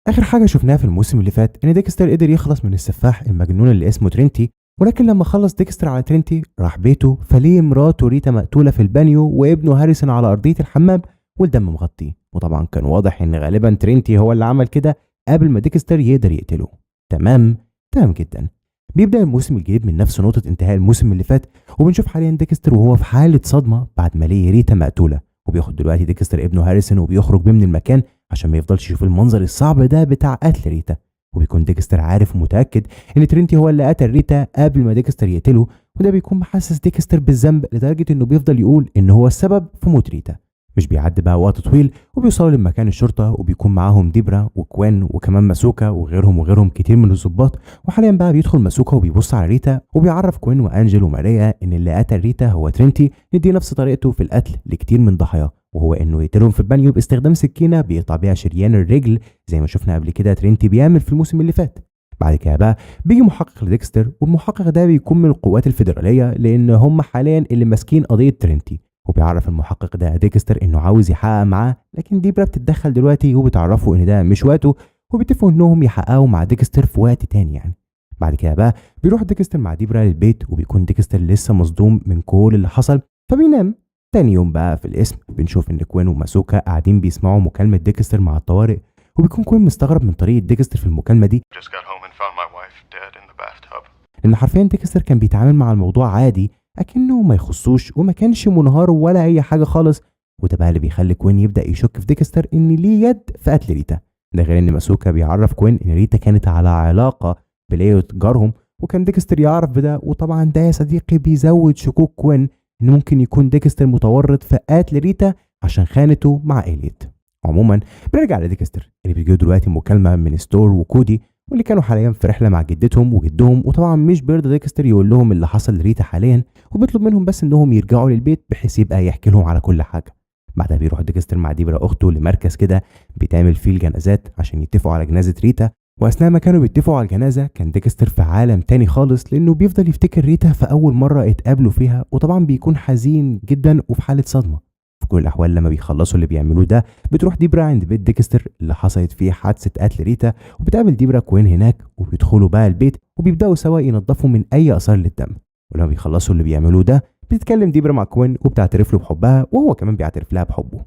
اخر حاجة شفناها في الموسم اللي فات ان ديكستر قدر يخلص من السفاح المجنون اللي اسمه ترينتي، ولكن لما خلص ديكستر على ترينتي راح بيته فليه مراته ريتا مقتوله في البانيو وابنه هاريسون على ارضية الحمام والدم مغطيه، وطبعا كان واضح ان غالبا ترينتي هو اللي عمل كده قبل ما ديكستر يقدر يقتله. تمام تمام جدا. بيبدا الموسم الجديد من نفس نقطة انتهاء الموسم اللي فات، وبنشوف حاليا ديكستر وهو في حاله صدمة بعد ما لقي ريتا مقتوله، وبياخد دلوقتي ديكستر ابنه هاريسون وبيخرج بيه من المكان عشان ما يفضلش يشوف المنظر الصعب ده بتاع قتل ريتا. وبيكون ديكستر عارف ومتاكد ان ترينتي هو اللي قتل ريتا قبل ما ديكستر يقتله، وده بيكون محسس ديكستر بالذنب لدرجة انه بيفضل يقول ان هو السبب في موت ريتا. مش بيعدي بقى وقت طويل وبيوصلوا لمكان الشرطة، وبيكون معاهم ديبرا وكوين وكمان ماسوكا وغيرهم وغيرهم كتير من الضباط. وحاليا بقى بيدخل ماسوكا وبيبص على ريتا وبيعرف كوين وانجل وماريا ان اللي قتل ريتا هو ترينتي، دي نفس طريقته في القتل لكتير من ضحاياه، وهو انه يقتلهم في البانيو باستخدام سكينة بيقطع بيها شريان الرجل زي ما شفنا قبل كده ترينتي بيعمل في الموسم اللي فات. بعد كده بقى بيجي محقق لديكستر، والمحقق ده بيكون من القوات الفيدرالية لان هم حاليا اللي ماسكين قضية ترينتي. وبيعرف المحقق ده ديكستر انه عاوز يحقق معاه، لكن ديبرا بتتدخل دلوقتي وبتعرفه ان ده مش وقته، وبيتفقوا انهم يحققوا مع ديكستر في وقت تاني يعني. بعد كده بقى بيروح ديكستر مع ديبرا للبيت، وبيكون ديكستر لسه مصدوم من كل اللي حصل فبينام. تاني يوم بقى في القسم بنشوف ان كوين وماسوكا قاعدين بيسمعوا مكالمة ديكستر مع الطوارئ، وبيكون كوين مستغرب من طريقة ديكستر في المكالمة دي، Just got home and found my wife dead in the bathtub. لان حرفيا ديكستر كان بيتعامل مع الموضوع عادي اكنه ما يخصوش وما كانش منهار ولا اي حاجة خالص. وده بقى اللي بيخلي كوين يبدا يشك في ديكستر ان ليه يد في قتل ريتا. ده غير ان ماسوكا بيعرف كوين ان ريتا كانت على علاقة بإليوت جارهم، وكان ديكستر يعرف بده. وطبعا ده يا صديقي بيزود شكوك كوين ان ممكن يكون ديكستر متورط في قتل ريتا عشان خانته مع إليوت. عموما بنرجع لديكستر اللي بيجيله دلوقتي مكالمة من ستور وكودي، واللي كانوا حاليا في رحله مع جدتهم وجدهم، وطبعا مش بيرضى ديكستر يقول لهم اللي حصل لريتا حاليا، وبيطلب منهم بس انهم يرجعوا للبيت بحيث يبقى يحكي لهم على كل حاجة. بعدها بيروح ديكستر مع ديبرا اخته لمركز كده بيتعمل فيه الجنازات عشان يتفقوا على جنازه ريتا. واثناء ما كانوا بيتفقوا على الجنازة كان ديكستر في عالم تاني خالص، لانه بيفضل يفتكر ريتا في اول مرة اتقابلوا فيها، وطبعا بيكون حزين جدا وفي حاله صدمة. في كل الاحوال لما بيخلصوا اللي بيعملوه ده بتروح ديبرا عند بيت ديكستر اللي حصلت فيه حادثه قتل ريتا، وبتقابل ديبرا كوين هناك، وبيدخلوا بقى البيت وبيبداوا سوا ينظفوا من اي اثار للدم. ولما بيخلصوا اللي بيعملوه ده بتتكلم ديبرا مع كوين وبتعترف له بحبها، وهو كمان بيعترف لها بحبه.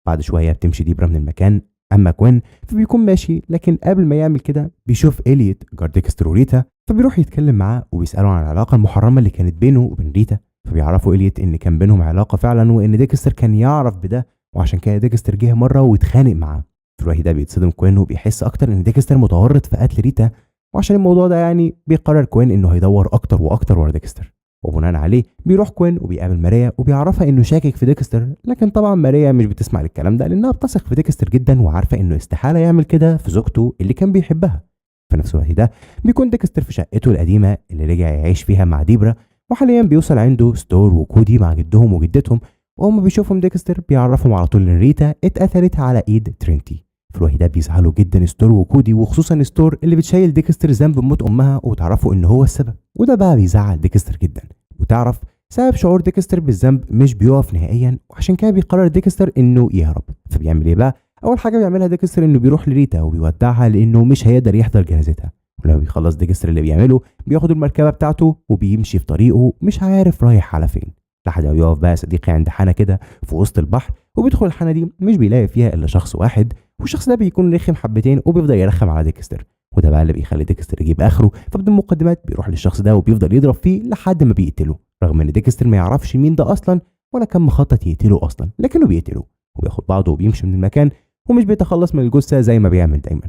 بعد شوية بتمشي ديبرا من المكان، اما كوين فبيكون ماشي، لكن قبل ما يعمل كده بيشوف اليوت جار ديكستر وريتا، فبيروح يتكلم معاه وبيساله عن العلاقة المحرمة اللي كانت بينه وبين ريتا. فبيعرفوا اليوت ان كان بينهم علاقة فعلا، وان ديكستر كان يعرف بده، وعشان كده ديكستر جه مرة واتخانق معاه. في الوقت ده بيتصدم كوين وبيحس اكتر ان ديكستر متورط في قتل ريتا، وعشان الموضوع ده يعني بيقرر كوين انه هيدور اكتر واكتر ورا ديكستر. وبناء عليه بيروح كوين وبيقابل ماريا وبيعرفها انه شاكك في ديكستر، لكن طبعا ماريا مش بتسمع للكلام ده لانها بتثق في ديكستر جدا وعارفه انه استحالة يعمل كده في زوجته اللي كان بيحبها. في نفس الوقت ده بيكون ديكستر في شقته القديمة اللي رجع يعيش فيها مع ديبرا، وحاليا بيوصل عنده ستور وكودي مع جدهم وجدتهم، وهم بيشوفهم ديكستر بيعرفهم على طول ان ريتا اتقتلت على ايد ترينتي. في الوقت ده بيزعلوا جدا ستور وكودي، وخصوصا ستور اللي بتشيل ديكستر ذنب موت امها وتعرفوا ان هو السبب، وده بقى بيزعل ديكستر جدا. وتعرف سبب شعور ديكستر بالذنب مش بيقف نهائيا، وعشان كده بيقرر ديكستر انه يهرب. فبيعمل ايه بقى؟ اول حاجة بيعملها ديكستر انه بيروح لريتا وبيودعها لانه مش هيقدر يحضر جنازتها. ولما بيخلص ديكستر اللي بيعمله بياخد المركبة بتاعته وبيمشي في طريقه مش عارف رايح على فين، لحد ما بيقف بقى صديقي عند حانة كده في وسط البحر، وبيدخل الحانه دي مش بيلاقي فيها الا شخص واحد، والشخص ده بيكون رخم حبتين وبيفضل يرخم على ديكستر، وده بقى اللي بيخلي ديكستر يجيب اخره. فبدون مقدمات بيروح للشخص ده وبيفضل يضرب فيه لحد ما بيقتله، رغم ان ديكستر ما يعرفش مين ده اصلا ولا كان مخطط يقتله اصلا، لكنه بيقتله وبياخد بعضه وبيمشي من المكان، ومش بيتخلص من الجثة زي ما بيعمل دايما.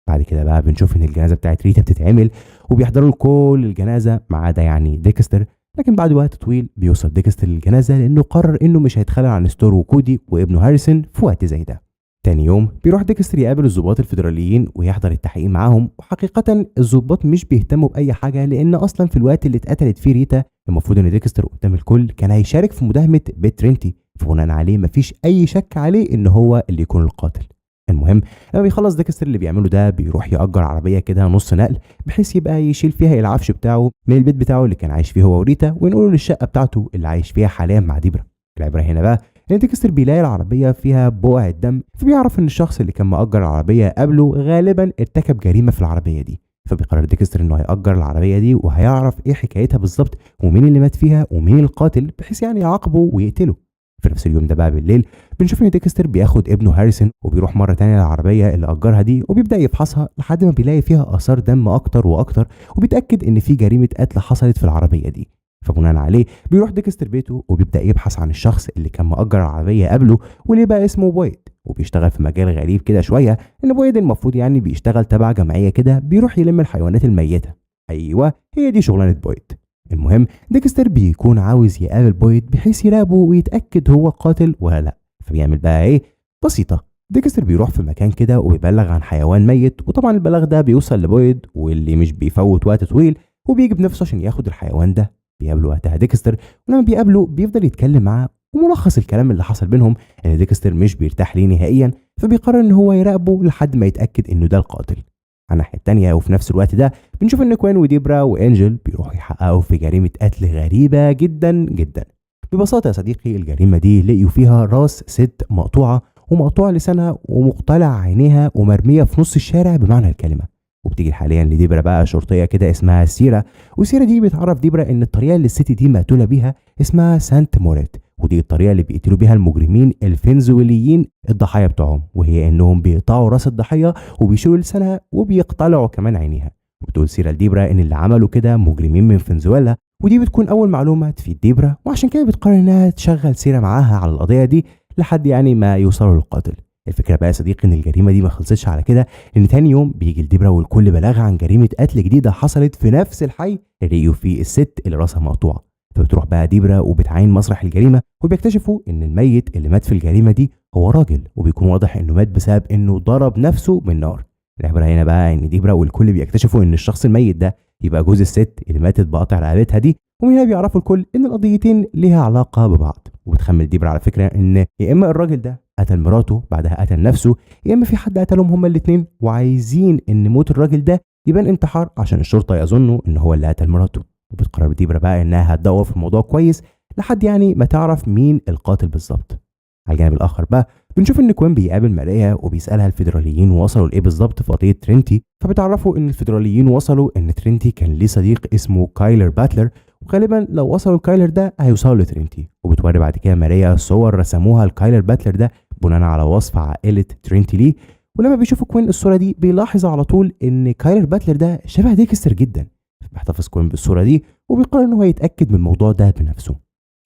بعد كده بقى بنشوف ان الجنازة بتاعت ريتا بتتعمل وبيحضروا الكل الجنازة ما عدا يعني ديكستر، لكن بعد وقت طويل بيوصل ديكستر للجنازة لانه قرر انه مش هيتخلى عن ستور وكودي وابنه هاريسون في وقت زي ده. تاني يوم بيروح ديكستر يقابل الضباط الفيدراليين ويحضر التحقيق معاهم، وحقيقة الضباط مش بيهتموا بأي حاجة، لأن أصلا في الوقت اللي اتقتلت فيه ريتا المفروض إن ديكستر قدام الكل كان هيشارك في مداهمة بيت ترينتي، فبناء عليه مفيش أي شك عليه إن هو اللي يكون القاتل. المهم لما بيخلص ديكستر اللي بيعمله ده بيروح يأجر عربية كده نص نقل بحيث يبقى يشيل فيها العفش بتاعه من البيت بتاعه اللي كان عايش فيه هو وريتا وينقله للشقة بتاعته اللي عايش فيها حاليا مع ديبرا. العبرة هنا بقى لان ديكستر بيلاقي العربية فيها بقع الدم، فبيعرف ان الشخص اللي كان مأجر العربية قبله غالبا ارتكب جريمة في العربية دي. فبيقرر ديكستر انه هيأجر العربية دي وهيعرف ايه حكايتها بالظبط ومين اللي مات فيها ومين القاتل، بحيث يعني يعاقبه ويقتله. في نفس اليوم ده بقى بالليل بنشوف ان ديكستر بياخد ابنه هاريسون وبيروح مرة تانية للعربية اللي اجرها دي، وبيبدا يفحصها لحد ما بيلاقي فيها اثار دم اكتر واكتر، وبيتاكد ان في جريمة قتل حصلت في العربية دي. فبناء عليه بيروح ديكستر بيته وبيبدا يبحث عن الشخص اللي كان مأجر العربية قبله واللي بقى اسمه بويد، وبيشتغل في مجال غريب كده شوية، ان بويد المفروض يعني بيشتغل تبع جمعية كده بيروح يلم الحيوانات الميتة. ايوه هي دي شغلانة بويد. المهم ديكستر بيكون عاوز يقابل بويد بحيث يراقبه ويتاكد هو قاتل ولا لا. فبيعمل بقى ايه؟ بسيطة، ديكستر بيروح في مكان كده وبيبلغ عن حيوان ميت، وطبعا البلاغ ده بيوصل لبويد واللي مش بيفوت وقت طويل وبيجي بنفسه عشان ياخد الحيوان ده. بيقابله وقتها ديكستر، ولما بيقابله بيفضل يتكلم معاه، وملخص الكلام اللي حصل بينهم ان ديكستر مش بيرتاح ليه نهائيا، فبيقرر ان هو يراقبه لحد ما يتاكد انه ده القاتل. على الناحية التانية وفي نفس الوقت ده بنشوف ان كوين وديبرا وانجل بيروحوا يحققوا في جريمة قتل غريبة جدا جدا. ببساطة يا صديقي الجريمة دي لقيوا فيها راس ست مقطوعة ومقطوع لسانها ومقتلع عينيها ومرميه في نص الشارع بمعنى الكلمة. وبتيجي حاليا لديبرا بقى شرطية كده اسمها سيرا، وسيرا دي بتعرف ديبرا ان الطريقة اللي الست دي مقتوله بيها اسمها سانت موريت، ودي الطريقة اللي بيقتلوا بيها المجرمين الفنزويليين الضحايا بتوعهم، وهي انهم بيقطعوا راس الضحية وبيشيلوا لسانها وبيقتلعوا كمان عينيها. وبتقول سيرا لديبرا ان اللي عملوا كده مجرمين من فنزويلا، ودي بتكون اول معلومة تفيد ديبرا، وعشان كده بتقرر انها تشغل سيرا معاها على القضية دي لحد يعني ما يوصلوا للقاتل. الفكرة بقى يا صديقي ان الجريمة دي ما خلصتش على كده، لان تاني يوم بيجي لديبرا والكل بلاغ عن جريمة قتل جديدة حصلت في نفس الحي اللي لقيوا فيه الست اللي راسها مقطوعة. فبتروح بقى ديبرا وبتعاين مسرح الجريمة، وبيكتشفوا ان الميت اللي مات في الجريمة دي هو راجل، وبيكون واضح انه مات بسبب انه ضرب نفسه بالنار. العبرة هنا بقى ان ديبرا والكل بيكتشفوا ان الشخص الميت ده يبقى جوز الست اللي ماتت بقطع رقبتها دي، ومن هنا بيعرفوا الكل ان القضيتين ليها علاقة ببعض. وبتخمن ديبرا على فكرة ان يا اما الراجل ده قتل مراته بعدها قتل نفسه، يا اما في حد قتلهم هما الاثنين وعايزين ان موت الراجل ده يبان انتحار عشان الشرطة يظنوا ان هو اللي قتل مراته. وبتقرر ديبرا بقى انها هتدور في الموضوع كويس لحد يعني ما تعرف مين القاتل بالظبط. على الجانب الاخر بقى بنشوف ان كوين بيقابل ماريا وبيسالها الفيدراليين وصلوا لايه بالظبط في قضية ترينتي، فبتعرفوا ان الفيدراليين وصلوا ان ترينتي كان ليه صديق اسمه كايلر باتلر، وغالبا لو وصلوا لكايلر ده هيوصلوا لترينتي. وبتوري بعد كده ماريا صور رسموها لكايلر باتلر ده بناء على وصف عائلة ترينتي ليه. ولما بيشوفوا كوين الصورة دي بيلاحظ على طول ان كايلر باتلر ده شبه ديكستر جدا، فبيحتفظ كوين بالصورة دي وبيقرر ان هو يتاكد من الموضوع ده بنفسه.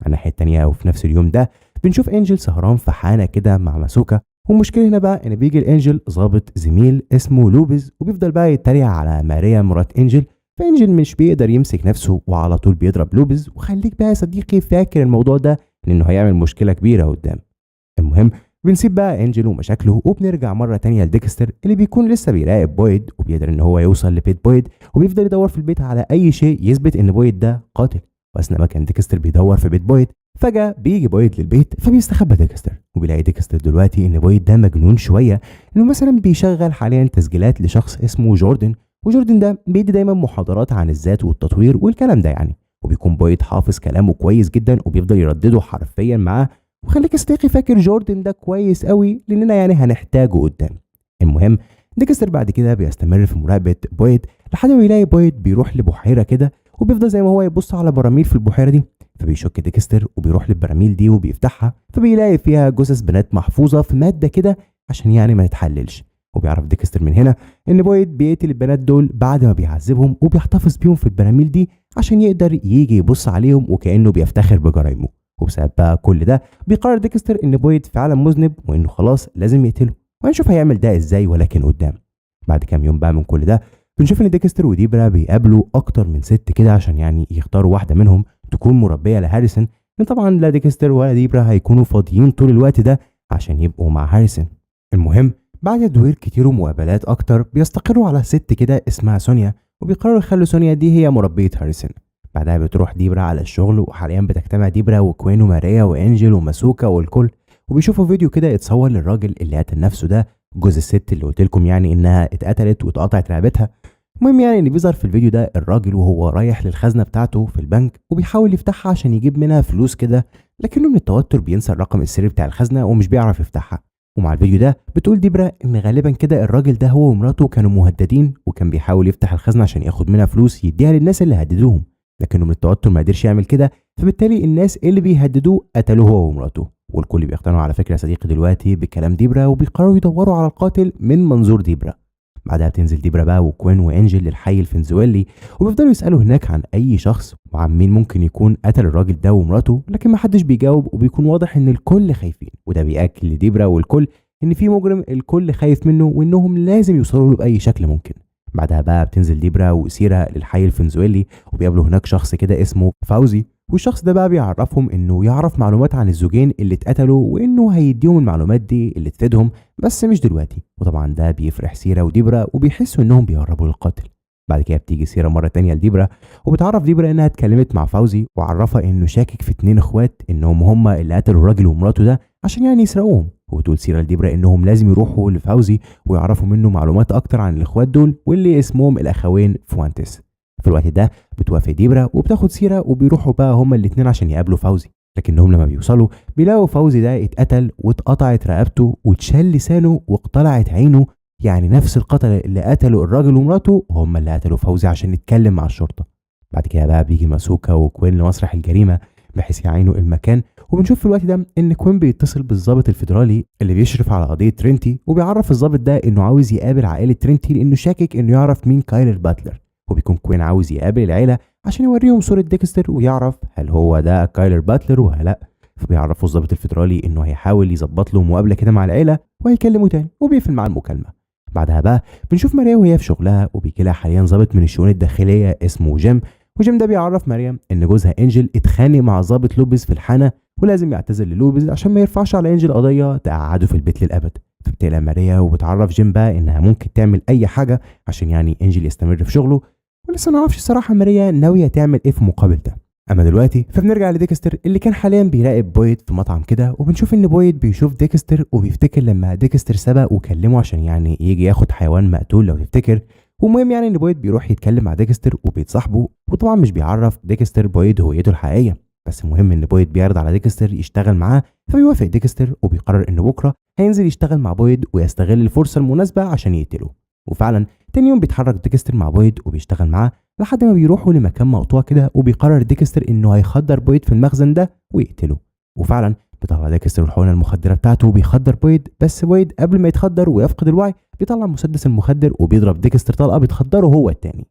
على الناحية التانية وفي نفس اليوم ده بنشوف انجل سهران في حانة كده مع ماسوكا، والمشكلة هنا بقى ان بيجي الانجل ظابط زميل اسمه لوبيز وبيفضل بقى يتريق على ماريا مرات انجل، فانجل مش بيقدر يمسك نفسه وعلى طول بيضرب لوبيز. وخليك بقى يا صديقي فاكر الموضوع ده لانه هيعمل مشكلة كبيرة قدام. المهم بنسيب بقى انجل ومشاكله وبنرجع مرة تانية لديكستر اللي بيكون لسه بيراقب بويد، وبيقدر ان هو يوصل لبيت بويد وبيفضل يدور في البيت على اي شيء يثبت ان بويد ده قاتل. واثناء ما كان ديكستر بيدور في بيت بويد فجأة بيجي بويد للبيت فبيستخبى ديكستر، وبيلاقي ديكستر دلوقتي ان بويد ده مجنون شوية، انه مثلا بيشغل حاليا تسجيلات لشخص اسمه جوردن، وجوردن ده بيدي دايما محاضرات عن الذات والتطوير والكلام ده يعني، وبيكون بويد حافظ كلامه كويس جدا وبيفضل يردده حرفيا معاه. وخليك يا صديقي فاكر جوردن ده كويس قوي لاننا يعني هنحتاجه قدام. المهم ديكستر بعد كده بيستمر في مراقبة بويد لحد ما بيلاقي بويد بيروح لبحيره كده وبيفضل زي ما هو يبص على براميل في البحيرة دي، فبيشك ديكستر وبيروح للبراميل دي وبيفتحها، فبيلاقي فيها جثث بنات محفوظة في مادة كده عشان يعني ما تتحللش. وبيعرف ديكستر من هنا ان بويد بيقتل البنات دول بعد ما بيعذبهم وبيحتفظ بيهم في البراميل دي عشان يقدر يجي يبص عليهم وكانه بيفتخر بجرايمه. وبسبب بقى كل ده بيقرر ديكستر ان بويد فعلا مذنب وانه خلاص لازم يقتله، وهنشوف هيعمل ده ازاي ولكن قدام. بعد كام يوم بقى من كل ده بنشوف ان ديكستر وديبرا بيقابلوا اكتر من ست كده عشان يعني يختاروا واحدة منهم تكون مربيه لهاريسون، لان طبعا لا ديكستر ولا ديبرا هيكونوا فاضيين طول الوقت ده عشان يبقوا مع هاريسون. المهم بعد تدوير كتير ومقابلات اكتر بيستقروا على ست كده اسمها سونيا، وبيقرروا يخلوا سونيا دي هي مربيه هاريسون. بعدها بتروح ديبرا على الشغل، وحاليا بتجتمع ديبرا وكوين وماريا وانجل وماسوكا والكل، وبيشوفوا فيديو كده اتصور للراجل اللي قتل نفسه ده، جوز الست اللي قلت لكم يعني انها اتقتلت واتقطعت رقبتها. المهم يعني ان بيظهر في الفيديو ده الراجل وهو رايح للخزنه بتاعته في البنك وبيحاول يفتحها عشان يجيب منها فلوس كده، لكنه من التوتر بينسى الرقم السري بتاع الخزنة ومش بيعرف يفتحها. ومع الفيديو ده بتقول ديبرا ان غالبا كده الراجل ده هو ومراته كانوا مهددين، وكان بيحاول يفتح الخزنة عشان ياخد منها فلوس يديها للناس اللي هددوهم، لكنه من التوتر ما قدرش يعمل كده، فبالتالي الناس اللي بيهددوه قتلوه هو ومراته. والكل بيقتنعوا على فكرة يا صديقي دلوقتي بكلام ديبرا، وبيقرروا يدوروا على القاتل من منظور ديبرا. بعدها بتنزل ديبرا بقى وكوين وانجل للحي الفنزويلي، وبيفضلوا يسالوا هناك عن اي شخص وعن مين ممكن يكون قتل الراجل ده ومراته، لكن ما حدش بيجاوب، وبيكون واضح ان الكل خايفين. وده بيأكد لديبرا والكل ان في مجرم الكل خايف منه وانهم لازم يوصلوا له باي شكل ممكن. بعدها بقى بتنزل ديبرا وسيرة للحي الفنزويلي، وبيقابلوا هناك شخص كده اسمه فوزي، والشخص ده بقى بيعرفهم انه يعرف معلومات عن الزوجين اللي اتقتلوا، وانه هيديهم المعلومات دي اللي تفيدهم بس مش دلوقتي. وطبعا ده بيفرح سيرة وديبرا وبيحسوا انهم بيقربوا للقاتل. بعد كده بتيجي سيرة مرة تانية لديبرا، وبتعرف ديبرا انها اتكلمت مع فوزي وعرفها انه شاكك في 2 اخوات انهم هم اللي قتلوا الراجل ومراته ده عشان يعني يسرقوهم. وبتقول سيرة لديبرا انهم لازم يروحوا لفوزي ويعرفوا منه معلومات اكتر عن الاخوات دول واللي اسمهم الاخوين فوانتس. في الوقت ده بتوافق ديبرا وبتاخد سيرة وبيروحوا بقى هما الاتنين عشان يقابلوا فوزي، لكنهم لما بيوصلوا بيلاقوا فوزي ده اتقتل واتقطعت رقبته واتشال لسانه واقتلعت عينه، يعني نفس القتلة اللي قتلوا الراجل ومراته هم اللي قتلوا فوزي عشان يتكلم مع الشرطة. بعد كده بقى بيجي ماسوكا وكوين لمسرح الجريمة بحيث يعينوا المكان، وبنشوف في الوقت ده ان كوين بيتصل بالضابط الفيدرالي اللي بيشرف على قضية ترينتي، وبيعرف الضابط ده انه عاوز يقابل عائلة ترينتي لانه شاكك انه يعرف مين كايلر باتلر، وبيكون كوين عاوز يقابل العيلة عشان يوريهم صورة ديكستر ويعرف هل هو ده كايلر باتلر ولا لا. فبيعرفوا الضابط الفيدرالي انه هيحاول يظبط له مقابلة كده مع العيلة وهيكلمه تاني، وبيقفل معاه المكالمة. بعدها بقى بنشوف ماريا وهي في شغلها، وبيجي لها حاليا ضابط من الشؤون الداخلية اسمه جيم، وجيم ده بيعرف ماريا ان جوزها انجل اتخانق مع ضابط لوبيز في الحانة ولازم يعتذر للوبيز عشان ما يرفعش على انجل قضية تقعده في البيت للأبد. فبتقلق ماريا وبتعرف جيم بقى انها ممكن تعمل اي حاجة عشان يعني انجل يستمر في شغله، ولسه ما نعرفش الصراحة ماريا ناوية تعمل ايه في مقابل ده. اما دلوقتي فبنرجع لديكستر اللي كان حاليا بيراقب بويد في مطعم كده، وبنشوف ان بويد بيشوف ديكستر وبيفتكر لما ديكستر سبق وكلمه عشان يعني يجي ياخد حيوان مقتول لو تفتكر. والمهم يعني ان بويد بيروح يتكلم مع ديكستر وبيتصاحبه، وطبعا مش بيعرف ديكستر بويد هويته الحقيقية، بس المهم ان بويد بيعرض على ديكستر يشتغل معاه، فبيوافق ديكستر وبيقرر انه بكره هينزل يشتغل مع بويد ويستغل الفرصة المناسبة عشان يقتله. وفعلا تاني يوم بيتحرك ديكستر مع بويد وبيشتغل معاه لحد ما بيروحوا لمكان مقطوع كده، وبيقرر ديكستر انه هيخدر بويد في المخزن ده ويقتله. وفعلا بيطلع ديكستر الحقنة المخدره بتاعته وبيخدر بويد، بس بويد قبل ما يتخدر ويفقد الوعي بيطلع مسدس المخدر وبيضرب ديكستر طلقه بتخدره هو التاني.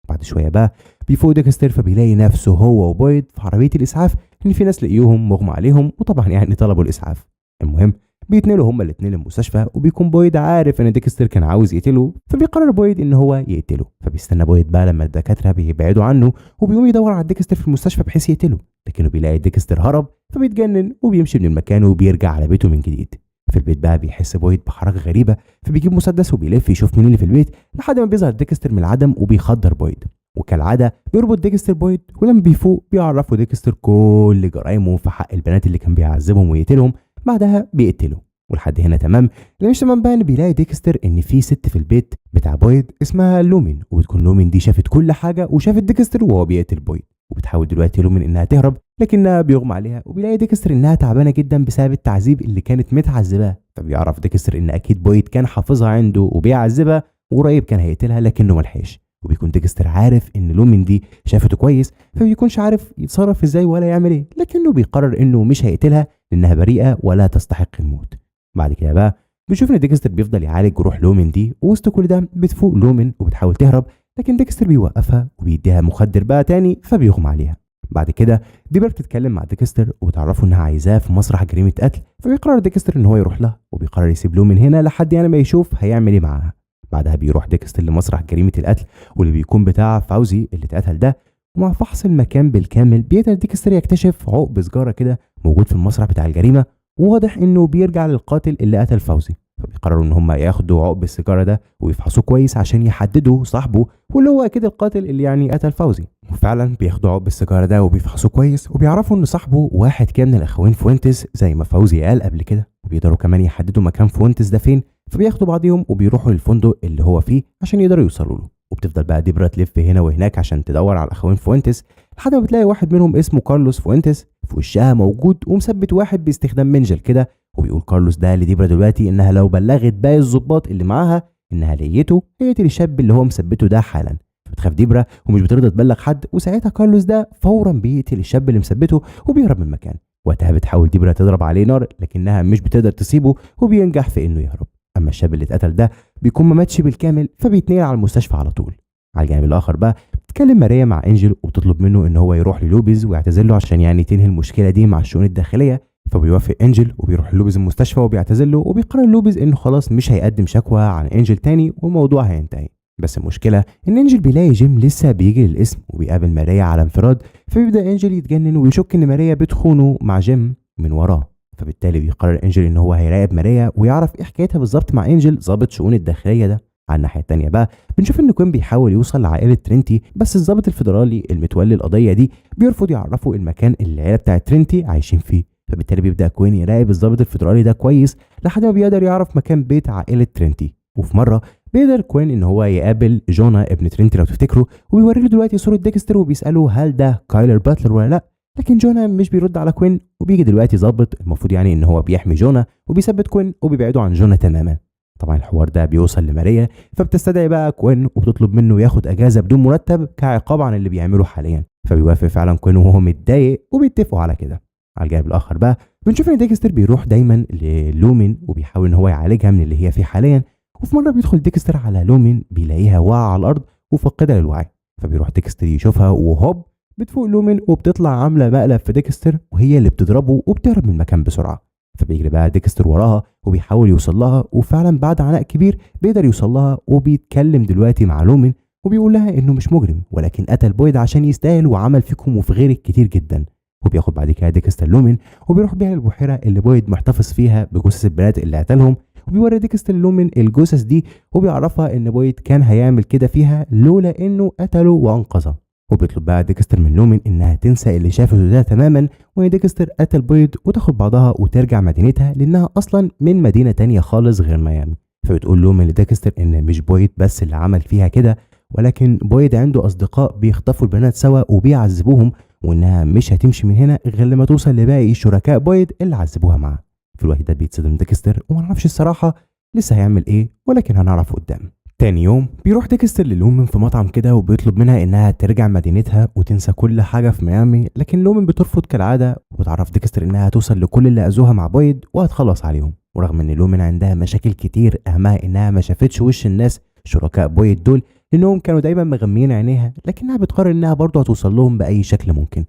بعد شوية بقى بيفوق ديكستر فبيلاقي نفسه هو وبويد في عربية الاسعاف، ان في ناس لقيوهم مغمى عليهم وطبعا يعني طلبوا الاسعاف. المهم بيتنقلوا هما الاثنين للمستشفى، وبيكون بويد عارف ان ديكستر كان عاوز يقتله، فبيقرر بويد ان هو يقتله. فبيستنى بويد بقى لما الدكاترة بيبعدوا عنه، وبيقوم يدور على ديكستر في المستشفى بحيث يقتله، لكنه بيلاقي ديكستر هرب فبيتجنن وبيمشي من المكان وبيرجع على بيته من جديد. في البيت بقى بيحس بويد بحركة غريبة، فبيجيب مسدس وبيلف يشوف مين اللي في البيت لحد ما بيظهر ديكستر من العدم وبيخدر بويد. وكالعادة بيربط ديكستر بويد، ولما بيفوق بيعرفوا ديكستر كل جرايمه في حق البنات اللي كان بيعذبهم ويقتلهم، بعدها بيقتله. ولحد هنا تمام. اللي مش تمام بقى ان بيلاقي ديكستر ان في ست في البيت بتاع بويد اسمها لومين، وبتكون لومين دي شافت كل حاجة وشافت ديكستر وهو بيقتل بويد، وبتحاول دلوقتي لومين انها تهرب لكنها بيغمى عليها، وبيلاقي ديكستر انها تعبانة جدا بسبب التعذيب اللي كانت متعذباه. فبيعرف ديكستر ان اكيد بويد كان حافظها عنده وبيعذبها وقريب كان هيقتلها لكنه ملحقش. وبيكون ديكستر عارف ان لومين دي شافته كويس، فبيكونش عارف يتصرف ازاي ولا يعمل ايه، لكنه بيقرر انه مش هيقتلها لانها بريئة ولا تستحق الموت. بعد كده بقى بنشوف ان ديكستر بيفضل يعالج جروح لومين دي، ووسط كل ده بتفوق لومين وبتحاول تهرب، لكن ديكستر بيوقفها وبيديها مخدر بقى تاني فبيغمى عليها. بعد كده ديبر بتتكلم مع ديكستر وبتعرفه انها عايزاه في مسرح جريمة قتل، فبيقرر ديكستر ان هو يروح لها، وبيقرر يسيب لومين هنا لحد يعني ما يشوف هيعمل ايه معاها. بعدها بيروح ديكستر لمسرح جريمة القتل واللي بيكون بتاع فوزي اللي اتقتل ده، ومع فحص المكان بالكامل بيقدر ديكستر يكتشف عقب سجاره كده موجود في المسرح بتاع الجريمة، وواضح انه بيرجع للقاتل اللي قتل فوزي. فبيقرروا ان هم ياخدوا عقب السيجارة ده ويفحصوه كويس عشان يحددوا صاحبه واللي هو اكيد القاتل اللي يعني قتل فوزي. وفعلا بياخدوا عقب السيجارة ده وبيفحصوه كويس، وبيعرفوا ان صاحبه واحد كان من الاخوين فوينتس زي ما فوزي قال قبل كده، وبيقدروا كمان يحددوا مكان فوينتس ده فين. فبياخدوا بعضهم وبيروحوا للفندق اللي هو فيه عشان يقدروا يوصلوا له. وبتبدا وبتفضل بقى ديبرا تلف هنا وهناك عشان تدور على الاخوين فوينتس، لحد ما بتلاقي واحد منهم اسمه كارلوس فوينتس في وشها موجود ومثبت واحد باستخدام منجل كده. وبيقول كارلوس ده لديبرا دلوقتي انها لو بلغت باقي الضباط اللي معاها انها لقيته هيقتل الشاب اللي هو مثبتة ده حالا. فبتخاف ديبرا ومش بترضى تبلغ حد، وساعتها كارلوس ده فورا بيقتل الشاب اللي مثبتة وبيهرب من المكان. وقتها بتحاول ديبرا تضرب عليه نار لكنها مش بتقدر تصيبه وبينجح في انه يهرب. اما الشاب اللي اتقتل ده بيكون ما ماتش بالكامل فبيتنقل على المستشفى على طول. على الجانب الاخر بقى بتتكلم ماريا مع انجل وبتطلب منه ان هو يروح للوبيز ويعتذر له عشان يعني تنهي المشكلة دي مع الشؤون الداخلية. فبيوافق انجل وبيروح لوبيز المستشفى وبيعتذر له، وبيقرر لوبيز انه خلاص مش هيقدم شكوى عن انجل تاني والموضوع هينتهي. بس المشكلة ان انجل بيلاقي جيم لسه بيجي للقسم وبيقابل ماريا على انفراد، فبيبدا انجل يتجنن ويشك ان ماريا بتخونه مع جيم من وراه. فبالتالي بيقرر انجل ان هو هيراقب ماريا ويعرف ايه حكايتها بالظبط مع انجل ضابط شؤون الداخلية ده. على الناحية التانية بقى بنشوف ان كوين بيحاول يوصل لعائلة ترينتي، بس الضابط الفيدرالي المتولي القضية دي بيرفض يعرفه المكان اللي العيلة بتاعت ترينتي عايشين فيه. فبالتالي بيبدا كوين يراقب الضابط الفيدرالي ده كويس لحد ما بيقدر يعرف مكان بيت عائلة ترينتي. وفي مرة بيقدر كوين ان هو يقابل جونا ابن ترينتي لو تفتكروا، وبيوري له دلوقتي صوره ديكستر وبيساله هل ده كايلر باتلر ولا لا، لكن جونا مش بيرد على كوين. وبيجي دلوقتي ظابط المفروض يعني ان هو بيحمي جونا وبيثبت كوين وبيبعده عن جونا تماما. طبعا الحوار ده بيوصل لماريا، فبتستدعي بقى كوين وبتطلب منه ياخد اجازه بدون مرتب كعقاب عن اللي بيعمله حاليا. فبيوافق فعلا كوين وهو متضايق وبيتفقوا على كده. على الجانب الاخر بقى بنشوف ان ديكستر بيروح دايما للومين وبيحاول ان هو يعالجها من اللي هي فيه حاليا. وفي مرة بيدخل ديكستر على لومين بيلاقيها واقعه على الارض وفاقده للوعي، فبيروح ديكستر يشوفها وهوب بتفوق لومين وبتطلع عامله مقلب في ديكستر وهي اللي بتضربه وبتهرب من المكان بسرعة. فبيجري بقى ديكستر وراها وبيحاول يوصل لها، وفعلا بعد عناء كبير بيقدر يوصل لها وبيتكلم دلوقتي مع لومين وبيقول لها انه مش مجرم ولكن قتل بويد عشان يستاهل وعمل فيكم وفي غيرك كتير جدا. وبياخد بعد كده ديكستر لومين وبيروح بيها البحيرة اللي بويد محتفظ فيها بجثث البنات اللي قتلهم، وبيوري ديكستر لومين الجثث دي وبيعرفها ان بويد كان هيعمل كده فيها لولا انه قتله وانقذها. وبيطلب بقى ديكستر من لومين انها تنسى اللي شافته ده تماما وان ديكستر قتل بويد وتاخد بعضها وترجع مدينتها لانها اصلا من مدينة تانية خالص غير ميامي. فبتقول لومين لديكستر ان مش بويد بس اللي عمل فيها كده، ولكن بويد عنده اصدقاء بيخطفوا البنات سوا وبيعذبوهم، وانها مش هتمشي من هنا غير لما توصل لباقي شركاء بويد اللي عذبوها معاه. في الوقت ده بيتصدم ديكستر وما نعرفش الصراحة لسه هيعمل ايه، ولكن هنعرف قدام. تاني يوم بيروح ديكستر للومن في مطعم كده وبيطلب منها انها ترجع مدينتها وتنسى كل حاجة في ميامي، لكن لومن بترفض كالعادة وبتعرف ديكستر انها هتوصل لكل اللي اذوها مع بويد وهتخلص عليهم. ورغم ان لومن عندها مشاكل كتير اهمها انها ما شافتش وش الناس شركاء بويد دول لانهم كانوا دايما مغميين عينيها، لكنها بتقرر انها برضه هتوصل لهم باي شكل ممكن.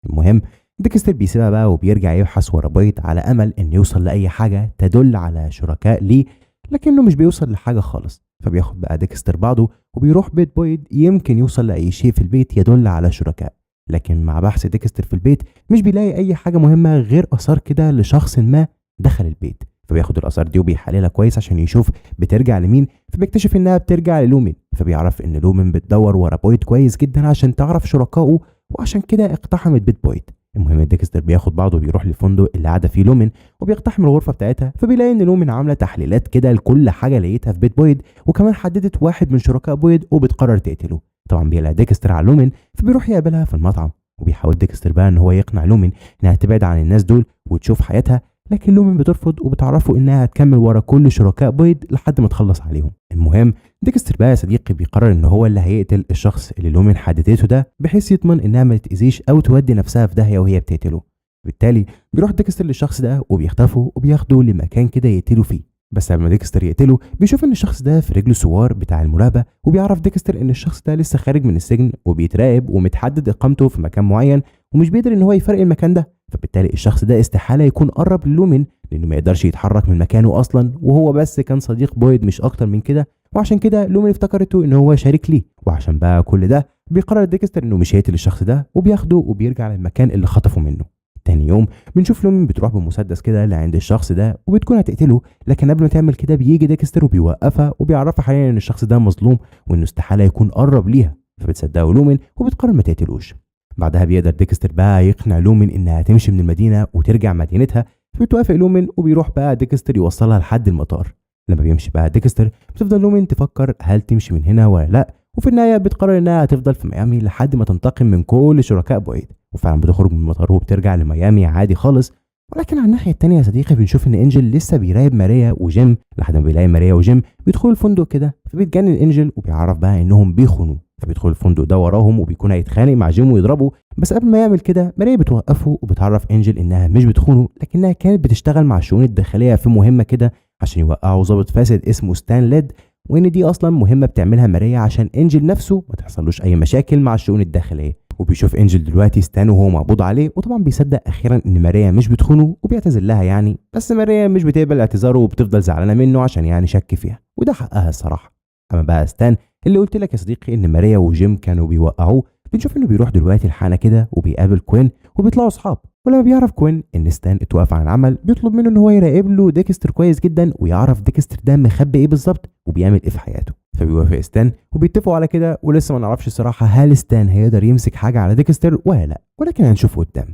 المهم ديكستر بيسيبها بقى وبيرجع يبحث ورا بويد على امل ان يوصل لاي حاجة تدل على شركاء ليه، لكنه مش بيوصل لحاجة خالص. فبياخد بقى ديكستر بعضه وبيروح بيت بويد يمكن يوصل لاي شيء في البيت يدل على شركاء، لكن مع بحث ديكستر في البيت مش بيلاقي اي حاجة مهمة غير اثار كده لشخص ما دخل البيت. فبياخد الاثار دي وبيحللها كويس عشان يشوف بترجع لمين، فبيكتشف انها بترجع للومين. فبيعرف ان لومين بتدور ورا بويد كويس جدا عشان تعرف شركائه، وعشان كده اقتحمت بيت بويد. المهم ديكستر بياخد بعضه وبيروح للفندق اللي قاعدة فيه لومين وبيقتحم الغرفة بتاعتها، فبيلاقي ان لومين عامله تحليلات كده لكل حاجة لقيتها في بيت بويد، وكمان حددت واحد من شركاء بويد وبتقرر تقتله. طبعا بيقلق ديكستر على لومين فبيروح يقابلها في المطعم، وبيحاول ديكستر بقى ان هو يقنع لومين انها تبعد عن الناس دول وتشوف حياتها، لكن لومين بترفض وبتعرفه انها هتكمل ورا كل شركاء بويد لحد ما تخلص عليهم. المهم ديكستر بقى يا صديقي بيقرر ان هو اللي هيقتل الشخص اللي لومين حددته ده بحيث يضمن انها ما تتاذيش او تودي نفسها في داهية وهي بتقتله. بالتالي بيروح ديكستر للشخص ده وبيخطفه وبياخده لمكان كده يقتله فيه. بس قبل ما ديكستر يقتله بيشوف ان الشخص ده في رجله سوار بتاع المراقبة، وبيعرف ديكستر ان الشخص ده لسه خارج من السجن وبيتراقب ومتحدد اقامته في مكان معين ومش بيقدر ان هو يفرق المكان ده. فبالتالي الشخص ده استحالة يكون قرب للومين لانه ما يقدرش يتحرك من مكانه اصلا، وهو بس كان صديق بويد مش اكتر من كده، وعشان كده لومين افتكرته ان هو شريك ليه. وعشان بقى كل ده بيقرر ديكستر انه مش هيقتل الشخص ده وبياخده وبيرجع للمكان اللي خطفه منه. تاني يوم بنشوف لومين بتروح بمسدس كده لعند الشخص ده وبتكون هتقتله، لكن قبل ما تعمل كده بيجي ديكستر وبيوقفها وبيعرفها حاليا ان الشخص ده مظلوم وانه استحالة يكون قرب ليها، فبتصدقه لومين وبتقرر ما تقتلوش. بعدها بيقدر ديكستر بقى يقنع لومين انها تمشي من المدينة وترجع مدينتها، فبتوافق لومين وبيروح بقى ديكستر يوصلها لحد المطار. لما بيمشي بقى ديكستر بتفضل لومين تفكر هل تمشي من هنا ولا لا، وفي النهاية بتقرر انها هتفضل في ميامي لحد ما تنتقم من كل شركاء بويد. وفعلا بتخرج من المطار وبترجع لميامي عادي خالص. ولكن على الناحية التانية يا صديقي بنشوف ان انجل لسه بيراقب ماريا وجيم لحد ما بيلاقي ماريا وجيم بيدخلوا الفندق كده، فبيتجنن انجل وبيعرف بقى انهم بيخونوه. فبيدخل الفندق ده وراهم وبيكون هيتخانق مع جيم ويضربه، بس قبل ما يعمل كده ماريا بتوقفه وبتعرف انجل انها مش بتخونه، لكنها كانت بتشتغل مع الشؤون الداخلية في مهمة كده عشان يوقعوا ضابط فاسد اسمه ستان ليد، وان دي اصلا مهمة بتعملها ماريا عشان انجل نفسه ما تحصلوش اي مشاكل مع الشؤون الداخلية. وبيشوف انجل دلوقتي ستان وهو مقبوض عليه، وطبعا بيصدق اخيرا ان ماريا مش بتخونه وبيعتذر لها يعني، بس ماريا مش بتقبل اعتذاره وبتفضل زعلانة منه عشان يعني شك فيها، وده حقها الصراحة. اما بقى ستان اللي قلت لك يا صديقي ان ماريا وجيم كانوا بيوقعوه، بنشوف انه بيروح دلوقتي الحانه كده وبيقابل كوين وبيطلعوا اصحاب. ولما بيعرف كوين ان ستان اتوقف عن العمل بيطلب منه ان هو يراقب له ديكستر كويس جدا ويعرف ديكستر ده مخبي ايه بالظبط وبيعمل ايه في حياته. فبيوافق ستان وبيتفقوا على كده، ولسه ما نعرفش الصراحة هل ستان هيقدر يمسك حاجة على ديكستر ولا لا، ولكن هنشوفه قدام.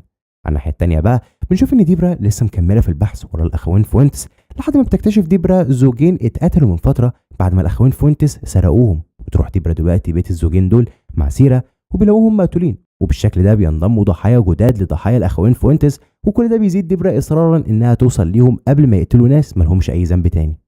على الناحية الثانية بقى بنشوف ان ديبرا لسه مكملة في البحث ورا الاخوين فوينتس لحد ما بتكتشف ديبرا زوجين اتقتلوا من فترة بعد ما الاخوين فوينتس سرقوهم. بتروح ديبرا دلوقتي بيت الزوجين دول مع سيرا وبيلاقوهم مقتولين، وبالشكل ده بينضموا ضحايا جداد لضحايا الاخوين فوينتس، وكل ده بيزيد ديبرا اصرارا انها توصل ليهم قبل ما يقتلوا ناس مالهمش اي ذنب تاني.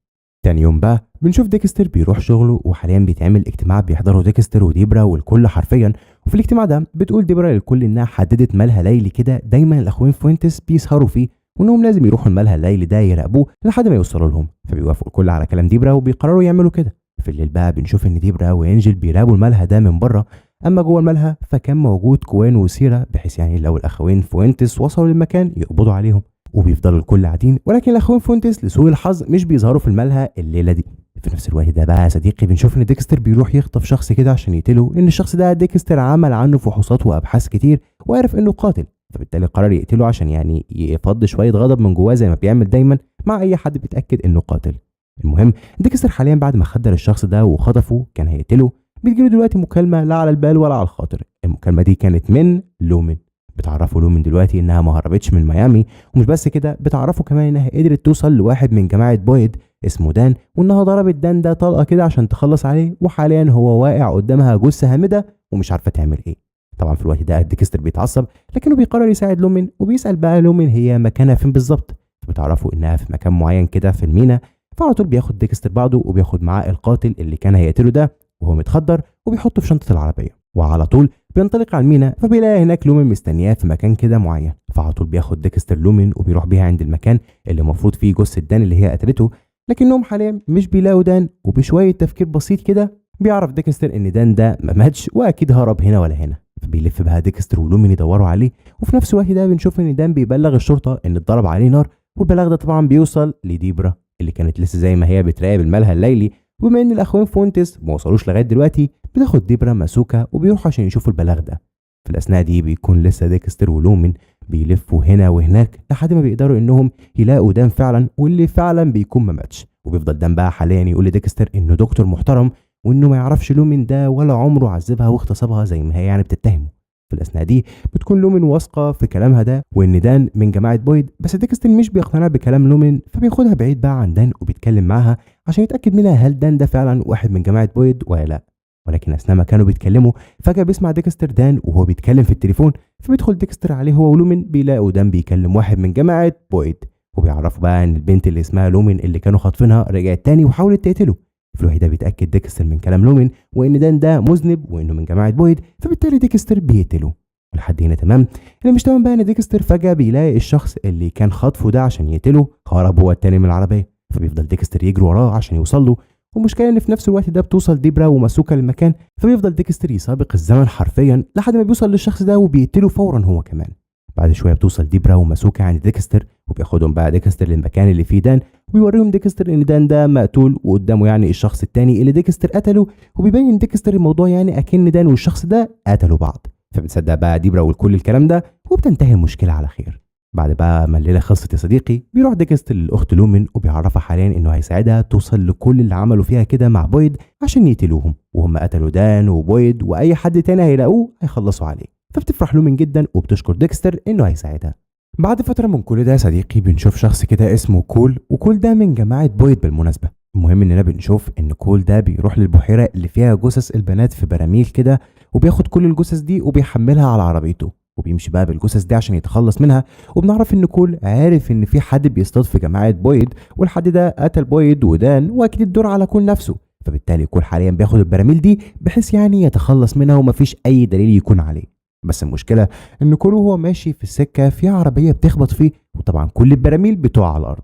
تاني يوم بقى بنشوف ديكستر بيروح شغله، وحاليا بيتعمل اجتماع بيحضره ديكستر وديبرا والكل حرفيا. وفي الاجتماع ده بتقول ديبرا للكل انها حددت ملهى ليلي كده دايما الاخوين فوينتس بيسهروا فيه، وانهم لازم يروحوا الملهى الليلي ده يراقبوه لحد ما يوصلوا لهم. فبيوافقوا الكل على كلام ديبرا وبيقرروا يعملوا كده. في الليل بقى بنشوف ان ديبرا وانجل بيراقبوا الملهى ده من بره، اما جوه الملهى فكان موجود كوين وسيرا، بحيث يعني لو الاخوين فوينتس وصلوا للمكان يقبضوا عليهم. وبيفضلوا الكل قاعدين، ولكن الاخوين فوينتس لسوء الحظ مش بيظهروا في الملهى الليلة دي. في نفس الوقت ده بقى يا صديقي بنشوف ان ديكستر بيروح يخطف شخص كده عشان يقتله، لان الشخص ده ديكستر عمل عنه فحوصات وابحاث كتير وعرف انه قاتل، فبالتالي قرر يقتله عشان يعني يفض شوية غضب من جواه زي ما بيعمل دايما مع اي حد بيتاكد انه قاتل. المهم ديكستر حاليا بعد ما خدر الشخص ده وخطفه كان هيقتله، بتجيله دلوقتي مكالمة لا على البال ولا على الخاطر. المكالمة دي كانت من لومن، بتعرفوا لومن دلوقتي انها ما هربتش من ميامي، ومش بس كده بتعرفوا كمان انها قدرت توصل لواحد من جماعة بويد اسمه دان، وانها ضربت دان ده طلقه كده عشان تخلص عليه، وحاليا هو واقع قدامها جثة هامدة ومش عارفه تعمل ايه. طبعا في الوقت ده ديكستر بيتعصب، لكنه بيقرر يساعد لومن وبيسال بقى لومن هي مكانها فين بالظبط، فبتعرفوا انها في مكان معين كده في المينا. فعلى طول بياخد ديكستر بعضه وبياخد معاه القاتل اللي كان هيقتله ده وهو متخدر وبيحطه في شنطه العربية، وعلى طول بينطلق على المينا. فبيلاقي هناك لومن مستنياه في مكان كده معين، فعلى طول بياخد ديكستر لومن وبيروح بيها عند المكان اللي المفروض فيه جثة دان اللي هي قتلته، لكنهم حاليا مش بيلاقوا دان. وبشويه تفكير بسيط كده بيعرف ديكستر ان دان ده ما ماتش واكيد هرب هنا ولا هنا. فبيلف بقى ديكستر ولومن يدوروا عليه، وفي نفس الوقت ده بنشوف ان دان بيبلغ الشرطة ان اتضرب عليه نار، والبلاغ ده طبعا بيوصل لديبرا اللي كانت لسه زي ما هي بتراقب الملهى الليلي. وبما ان الاخوين فونتس ما وصلوش لغاية دلوقتي بتاخد ديبرا ماسوكا وبيروحوا عشان يشوفوا البلاغ ده. في الاثناء دي بيكون لسه ديكستر ولومن بيلفوا هنا وهناك لحد ما بيقدروا انهم يلاقوا دان فعلا، واللي فعلا بيكون ما ماتش. وبيفضل دان بقى حاليا يقول لديكستر انه دكتور محترم وانه ما يعرفش لومن ده ولا عمره عذبها واغتصبها زي ما هي يعني بتتهمه. في الاثناء دي بتكون لومن واثقة في كلامها ده وان دان من جماعة بويد، بس ديكستر مش بيقتنع بكلام لومن، فبياخدها بعيد بقى عن دان وبيتكلم معاها عشان يتاكد منها هل دان ده فعلا واحد من جماعة بويد ولا لا. ولكن اثناء ما كانوا بيتكلموا فجاة بيسمع ديكستر دان وهو بيتكلم في التليفون، فبيدخل ديكستر عليه هو ولومن بيلاقوا دان بيكلم واحد من جماعة بويد، وبيعرفوا بقى ان البنت اللي اسمها لومن اللي كانوا خاطفينها رجعت تاني وحاولت تقتله. في الوقت ده بيتاكد ديكستر من كلام لومن وان دان ده مذنب وانه من جماعة بويد، فبالتالي ديكستر بيقتله. ولحد هنا تمام. اللي مش تمام بقى ان ديكستر فجاة بيلاقي الشخص اللي كان خاطفه ده عشان يقتله هرب هو التاني من العربية، فبيفضل ديكستر يجري وراه عشان يوصل له. والمشكلة ان في نفس الوقت ده بتوصل ديبرا وماسوكا للمكان، فبيفضل ديكستر يسابق الزمن حرفيا لحد ما بيوصل للشخص ده وبيقتله فورا هو كمان. بعد شوية بتوصل ديبرا وماسوكا عند ديكستر، وبياخدهم بقى ديكستر للمكان اللي فيه دان، وبيوريهم ديكستر ان دان ده مقتول وقدامه يعني الشخص التاني اللي ديكستر قتله، وبيبين ديكستر الموضوع يعني اكن دان والشخص ده قتلوا بعض. فبتصدق بقى ديبرا والكل الكلام ده، وبتنتهي المشكلة على خير. بعد بقى ما الليلة خلصت يا صديقي بيروح ديكستر للاخت لومن وبيعرفها حاليا انه هيساعدها توصل لكل اللي عملوا فيها كده مع بويد عشان يقتلوهم، وهم قتلوا دان وبويد واي حد تاني هيلاقوه هيخلصوا عليه. فبتفرح لومن جدا وبتشكر ديكستر انه هيساعدها. بعد فترة من كل ده يا صديقي بنشوف شخص كده اسمه كول، وكول ده من جماعة بويد بالمناسبة، المهم اننا بنشوف ان كول ده بيروح للبحيره اللي فيها جثث البنات في براميل كده، وبياخد كل الجثث دي وبيحملها على عربيته، وبيمشي بقى بالجثث دي عشان يتخلص منها. وبنعرف ان كول عارف ان في حد بيصطاد في جماعة بويد، والحد ده قتل بويد ودان، واكيد الدور على كول نفسه. فبالتالي كول حاليا بياخد البراميل دي بحيث يعني يتخلص منها ومفيش اي دليل يكون عليه. بس المشكلة ان كول وهو ماشي في السكة في عربية بتخبط فيه، وطبعا كل البراميل بتقع على الارض.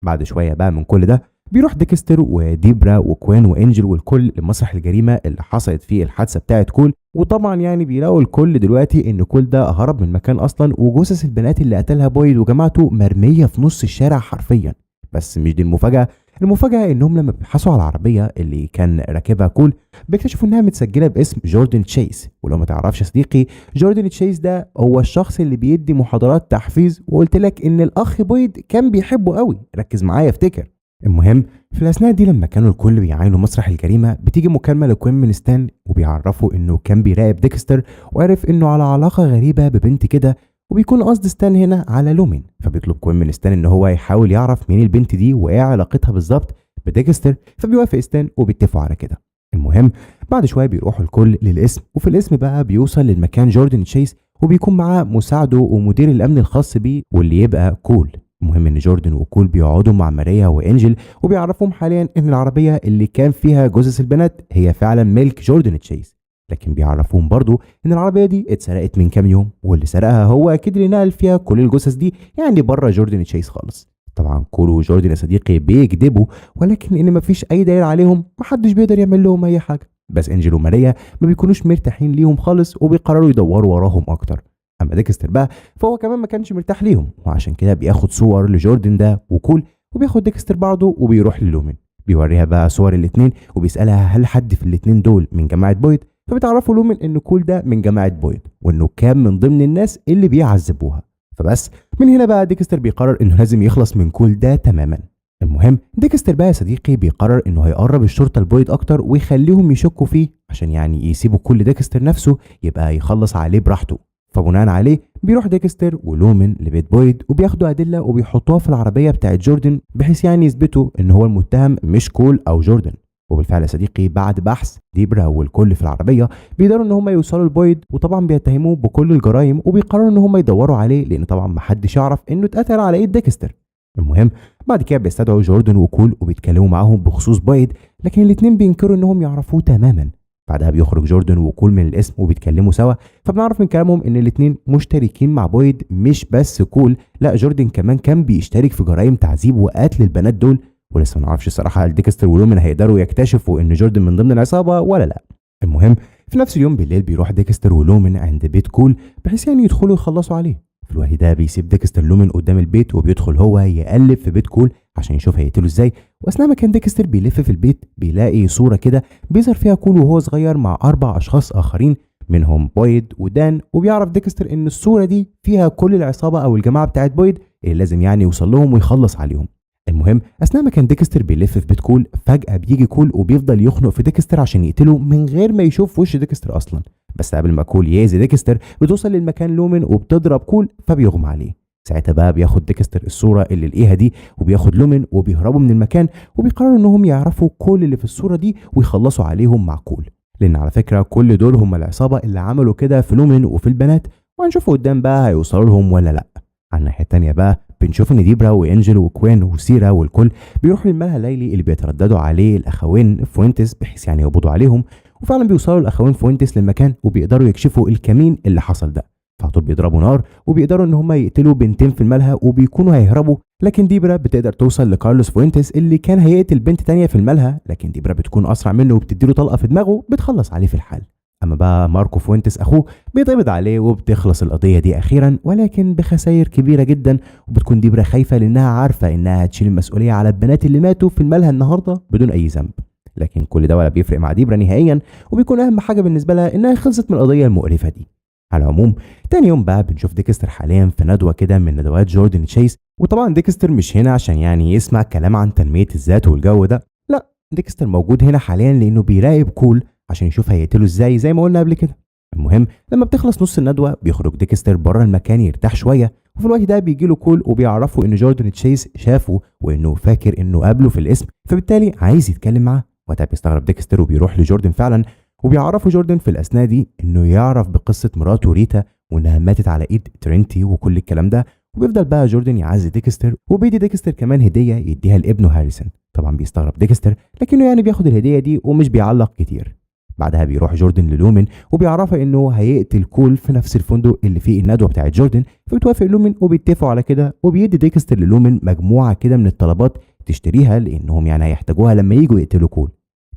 بعد شوية بقى من كل ده بيروح ديكستر وديبرا وكوين وانجل والكل لمسرح الجريمة اللي حصلت فيه الحادثة بتاعت كول، وطبعا يعني بيلاقوا الكل دلوقتي ان كول ده هرب من المكان اصلا، وجثث البنات اللي قتلها بويد وجماعته مرمية في نص الشارع حرفيا. بس مش دي المفاجاة، المفاجاة انهم لما بيبحثوا على العربية اللي كان راكبها كول بيكتشفوا انها متسجله باسم جوردن تشيس. ولو ما تعرفش يا صديقي، جوردن تشيس ده هو الشخص اللي بيدي محاضرات تحفيز، وقلت لك ان الاخ بويد كان بيحبه قوي، ركز معايا افتكر. المهم في الاثناء دي لما كانوا الكل بيعاينوا مسرح الجريمة بتيجي مكالمة لكوين من ستان، وبيعرفوا انه كان بيراقب ديكستر وعرف انه على علاقة غريبة ببنت كده، وبيكون قصد ستان هنا على لومين. فبيطلب كوين من ستان ان هو يحاول يعرف مين البنت دي وايه علاقتها بالظبط بديكستر، فبيوافق ستان وبيتفقوا على كده. المهم بعد شوية بيروحوا الكل للقسم، وفي القسم بقى بيوصل للمكان جوردن تشيس، وبيكون معاه مساعدة ومدير الامن الخاص بيه واللي يبقى كول. المهم ان جوردن وكول بيقعدوا مع ماريا وانجل، وبيعرفوهم حاليا ان العربية اللي كان فيها جثث البنات هي فعلا ملك جوردن تشيس، لكن بيعرفوهم برضو ان العربية دي اتسرقت من كام يوم، واللي سرقها هو اكيد اللي نقل فيها كل الجثث دي، يعني بره جوردن تشيس خالص. طبعا كول وجوردن يا صديقي بيكذبوا، ولكن ان مفيش اي دليل عليهم محدش بيقدر يعمل لهم اي حاجة. بس انجل وماريا ما بيكونوش مرتاحين ليهم خالص، وبيقرروا يدوروا وراهم اكتر. اما ديكستر بقى فهو كمان ما كانش مرتاح ليهم، وعشان كده بياخد صور لجوردن ده وكول، وبياخد ديكستر بعضه وبيروح للومن، بيوريها بقى صور الاتنين وبيسالها هل حد في الاتنين دول من جماعة بويد، فبتعرفوا لومن ان كول ده من جماعة بويد وانه كان من ضمن الناس اللي بيعذبوها. فبس من هنا بقى ديكستر بيقرر انه لازم يخلص من كول ده تماما. المهم ديكستر بقى يا صديقي بيقرر انه هيقرب الشرطة لبويد اكتر ويخليهم يشكوا فيه، عشان يعني يسيبوا كل ديكستر نفسه يبقى يخلص عليه براحته. فبناء عليه بيروح ديكستر ولومن لبيت بويد وبياخدوا ادلة وبيحطوها في العربية بتاعت جوردن، بحيث يعني يثبتوا ان هو المتهم مش كول او جوردن. وبالفعل يا صديقي بعد بحث ديبرا والكل في العربية بيقدروا ان هم يوصلوا لبويد، وطبعا بيتهموه بكل الجرائم وبيقرروا ان هم يدوروا عليه، لان طبعا محدش يعرف انه اتقتل على ايد ديكستر. المهم بعد كده بيستدعوا جوردن وكول وبيتكلموا معاهم بخصوص بويد، لكن الاتنين بينكروا انهم يعرفوه تماما. بعدها بيخرج جوردن وكول من القسم وبيتكلموا سوا، فبنعرف من كلامهم ان الاتنين مشتركين مع بويد، مش بس كول، لا جوردن كمان كان بيشترك في جرائم تعذيب وقتل البنات دول. ولسه ما نعرفش الصراحة هل ديكستر ولومن هيقدروا يكتشفوا ان جوردن من ضمن العصابة ولا لا. المهم في نفس اليوم بالليل بيروح ديكستر ولومن عند بيت كول بحيث يعني يدخلوا يخلصوا عليه. في الوقت ده بيسيب ديكستر لومن قدام البيت وبيدخل هو يقلب في بيت كول عشان يشوف هيقتله ازاي. واثناء ما كان ديكستر بيلف في البيت بيلاقي صوره كده بيظهر فيها كول وهو صغير مع 4 اشخاص اخرين منهم بويد ودان، وبيعرف ديكستر ان الصورة دي فيها كل العصابة او الجماعة بتاعت بويد اللي لازم يعني يوصل لهم ويخلص عليهم. المهم اثناء ما كان ديكستر بيلف في بيت كول فجاة بيجي كول وبيفضل يخنق في ديكستر عشان يقتله من غير ما يشوف وش ديكستر اصلا. بس قبل ما كول يأذي ديكستر بتوصل للمكان لومن وبتضرب كول فبيغمى عليه. ساعتها بقى بياخد ديكستر الصورة اللي لقيها دي وبياخد لومن وبيهربوا من المكان، وبيقرروا انهم يعرفوا كل اللي في الصورة دي ويخلصوا عليهم مع كول، لان على فكرة كل دول هم العصابة اللي عملوا كده في لومن وفي البنات، وهنشوف قدام بقى هيوصلوا لهم ولا لا. على الناحية التانية بقى بنشوف ان ديبرا وانجل وكوين وسيرا والكل بيروحوا للملهى الليلي اللي بيترددوا عليه الاخوين فوينتس بحيث يعني يقبضوا عليهم، وفعلا بيوصلوا الاخوين فوينتس للمكان وبيقدروا يكشفوا الكمين اللي حصل ده. فعلى طول بيضربوا نار وبيقدروا ان هم يقتلوا بنتين في الملهى وبيكونوا هيهربوا، لكن ديبرا بتقدر توصل لكارلوس فوينتس اللي كان هيقتل بنت تانية في الملهى، لكن ديبرا بتكون اسرع منه وبتديله طلقه في دماغه بتخلص عليه في الحال. اما بقى ماركو فوينتس اخوه بيتقبض عليه وبتخلص القضية دي اخيرا، ولكن بخسائر كبيرة جدا، وبتكون ديبرا خايفة لانها عارفه انها هتشيل المسؤولية على البنات اللي ماتوا في الملهى النهارده بدون اي ذنب. لكن كل ده ولا بيفرق مع ديبرا نهائيا، وبيكون اهم حاجة بالنسبة لها انها خلصت من القضية المقرفه دي. على العموم تاني يوم بقى بنشوف ديكستر حاليا في ندوه كده من ندوات جوردن تشيس، وطبعا ديكستر مش هنا عشان يعني يسمع كلام عن تنمية الذات والجو ده، لا ديكستر موجود هنا حاليا لانه بيراقب كول عشان يشوف هيقتله ازاي زي ما قلنا قبل كده. المهم لما بتخلص نص الندوة بيخرج ديكستر بره المكان يرتاح شوية، وفي الوقت ده بيجي له كول وبيعرفه ان جوردن تشيس شافه وانه فاكر انه قابله في القسم، فبالتالي عايز يتكلم معاه. وقتها بيستغرب ديكستر وبيروح لجوردن فعلا، وبيعرفه جوردن في الاثناء دي انه يعرف بقصة مراته ريتا وانها ماتت على ايد ترينتي وكل الكلام ده. وبيفضل بقى جوردن يعزي ديكستر، وبيدي ديكستر كمان هديه يديها لابنه هاريسون. طبعا بيستغرب ديكستر لكنه يعني بياخد الهدية دي ومش بيعلق كتير. بعدها بيروح جوردن للومن وبيعرفها انه هيقتل كول في نفس الفندق اللي فيه الندوة بتاعت جوردن، فبتوافق لومن وبيتفقوا على كده. وبيدي ديكستر للومن مجموعة كده من الطلبات تشتريها لانهم يعني هيحتاجوها لما يجوا يقتلوا كول.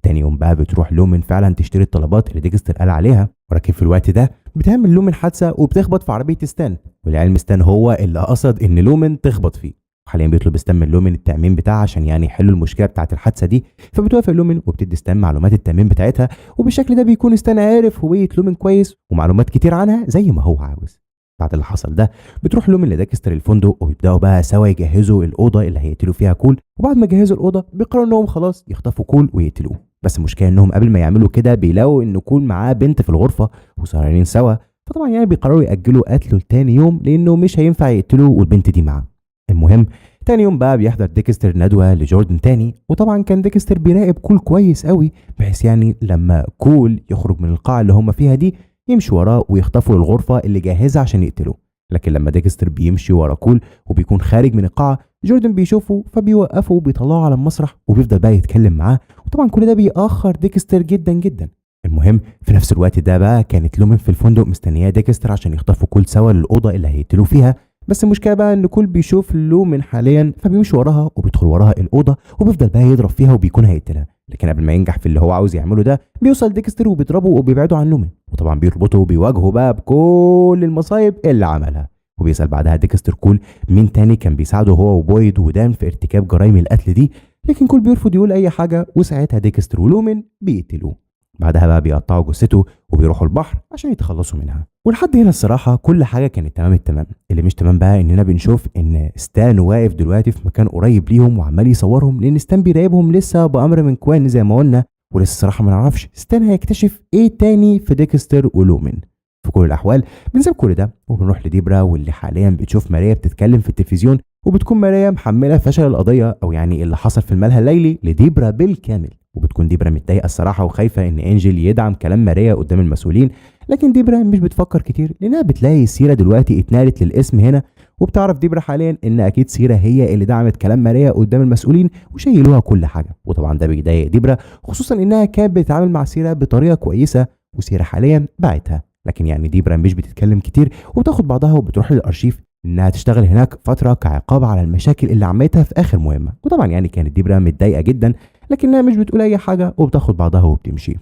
تاني يوم بقى بتروح لومن فعلا تشتري الطلبات اللي ديكستر قال عليها، ولكن في الوقت ده بتعمل لومن حادثه وبتخبط في عربية ستان، وللعلم ستان هو اللي قصد ان لومن تخبط فيه. حاليا بيطلب ستان من لومن التامين بتاعها عشان يعني يحلوا المشكلة بتاعه الحادثة دي، فبتوافق لومن وبتدي ستان معلومات التامين بتاعتها، وبالشكل ده بيكون ستان عارف هوية لومن كويس ومعلومات كتير عنها زي ما هو عاوز. بعد اللي حصل ده بتروح لومن لديكستر الفندق، وبيبداوا بقى سوا يجهزوا الاوضة اللي هيقتلوا فيها كول. وبعد ما جهزوا الاوضة بيقرروا انهم خلاص يخطفوا كول ويقتلوه، بس المشكلة انهم قبل ما يعملوا كده بيلاقوا ان كول معاه بنت في الغرفة وسهرانين سوا، فطبعا يعني بيقرروا ياجلوا قتله لتاني يوم لانه مش هينفع يقتلوه والبنت دي معاه. المهم تاني يوم بقى بيحضر ديكستر ندوه لجوردن تاني، وطبعا كان ديكستر بيراقب كول كويس قوي بحيث يعني لما كول يخرج من القاعة اللي هم فيها دي يمشي وراه ويخطفوا للغرفة اللي جاهزة عشان يقتلوه. لكن لما ديكستر بيمشي ورا كول وبيكون خارج من القاعة جوردن بيشوفه فبيوقفه وبيطلعه على المسرح وبيفضل بقى يتكلم معاه، وطبعا كل ده بيأخر ديكستر جدا جدا. المهم في نفس الوقت ده بقى كانت لومن في الفندق مستنياه ديكستر عشان يخطفوا كول سوا للأوضة اللي هيقتلوه فيها، بس المشكلة بقى ان كول بيشوف لومن حاليا فبيمشي وراها وبيدخل وراها الأوضة وبيفضل بقى يضرب فيها وبيكون هيقتلها. لكن قبل ما ينجح في اللي هو عاوز يعمله ده بيوصل ديكستر وبيضربه وبيبعده عن لومن، وطبعا بيربطه وبيواجهه بقى بكل المصايب اللي عملها. وبيسأل بعدها ديكستر كول مين تاني كان بيساعده هو وبويد ودان في ارتكاب جرائم القتل دي، لكن كول بيرفض يقول اي حاجة، وساعتها ديكستر ولومن بيقتلوه. بعدها بقى بيقطعوا جثته وبيروحوا البحر عشان يتخلصوا منها. ولحد هنا الصراحة كل حاجة كانت تمام التمام. اللي مش تمام بقى اننا بنشوف ان ستان واقف دلوقتي في مكان قريب ليهم وعمال يصورهم، لان ستان بيراقبهم لسه بامر من كوين زي ما قلنا، ولسه الصراحة ما نعرفش ستان هيكتشف ايه تاني في ديكستر ولومن. في كل الاحوال بنسيب كل ده وبنروح لديبرا، واللي حاليا بتشوف ماريا بتتكلم في التلفزيون، وبتكون ماريا محمله فشل القضية او يعني اللي حصل في الملهى الليلي لديبرا بالكامل. وبتكون ديبرا متضايقة الصراحة وخايفة ان انجل يدعم كلام ماريا قدام المسؤولين، لكن ديبرا مش بتفكر كتير لانها بتلاقي سيره دلوقتي اتنقلت للاسم هنا، وبتعرف ديبرا حاليا ان اكيد سيره هي اللي دعمت كلام ماريا قدام المسؤولين وشيلوها كل حاجة. وطبعا ده بيضايق ديبرا، خصوصا انها كانت بتتعامل مع سيره بطريقة كويسة وسيره حاليا باعتها. لكن يعني ديبرا مش بتتكلم كتير وبتاخد بعضها وبتروح للارشيف انها تشتغل هناك فترة كعقاب على المشاكل اللي عملتها في اخر مهمة. وطبعا يعني كانت ديبرا متضايقة جدا لكنها مش بتقول اي حاجة وبتاخد بعضها وبتمشي.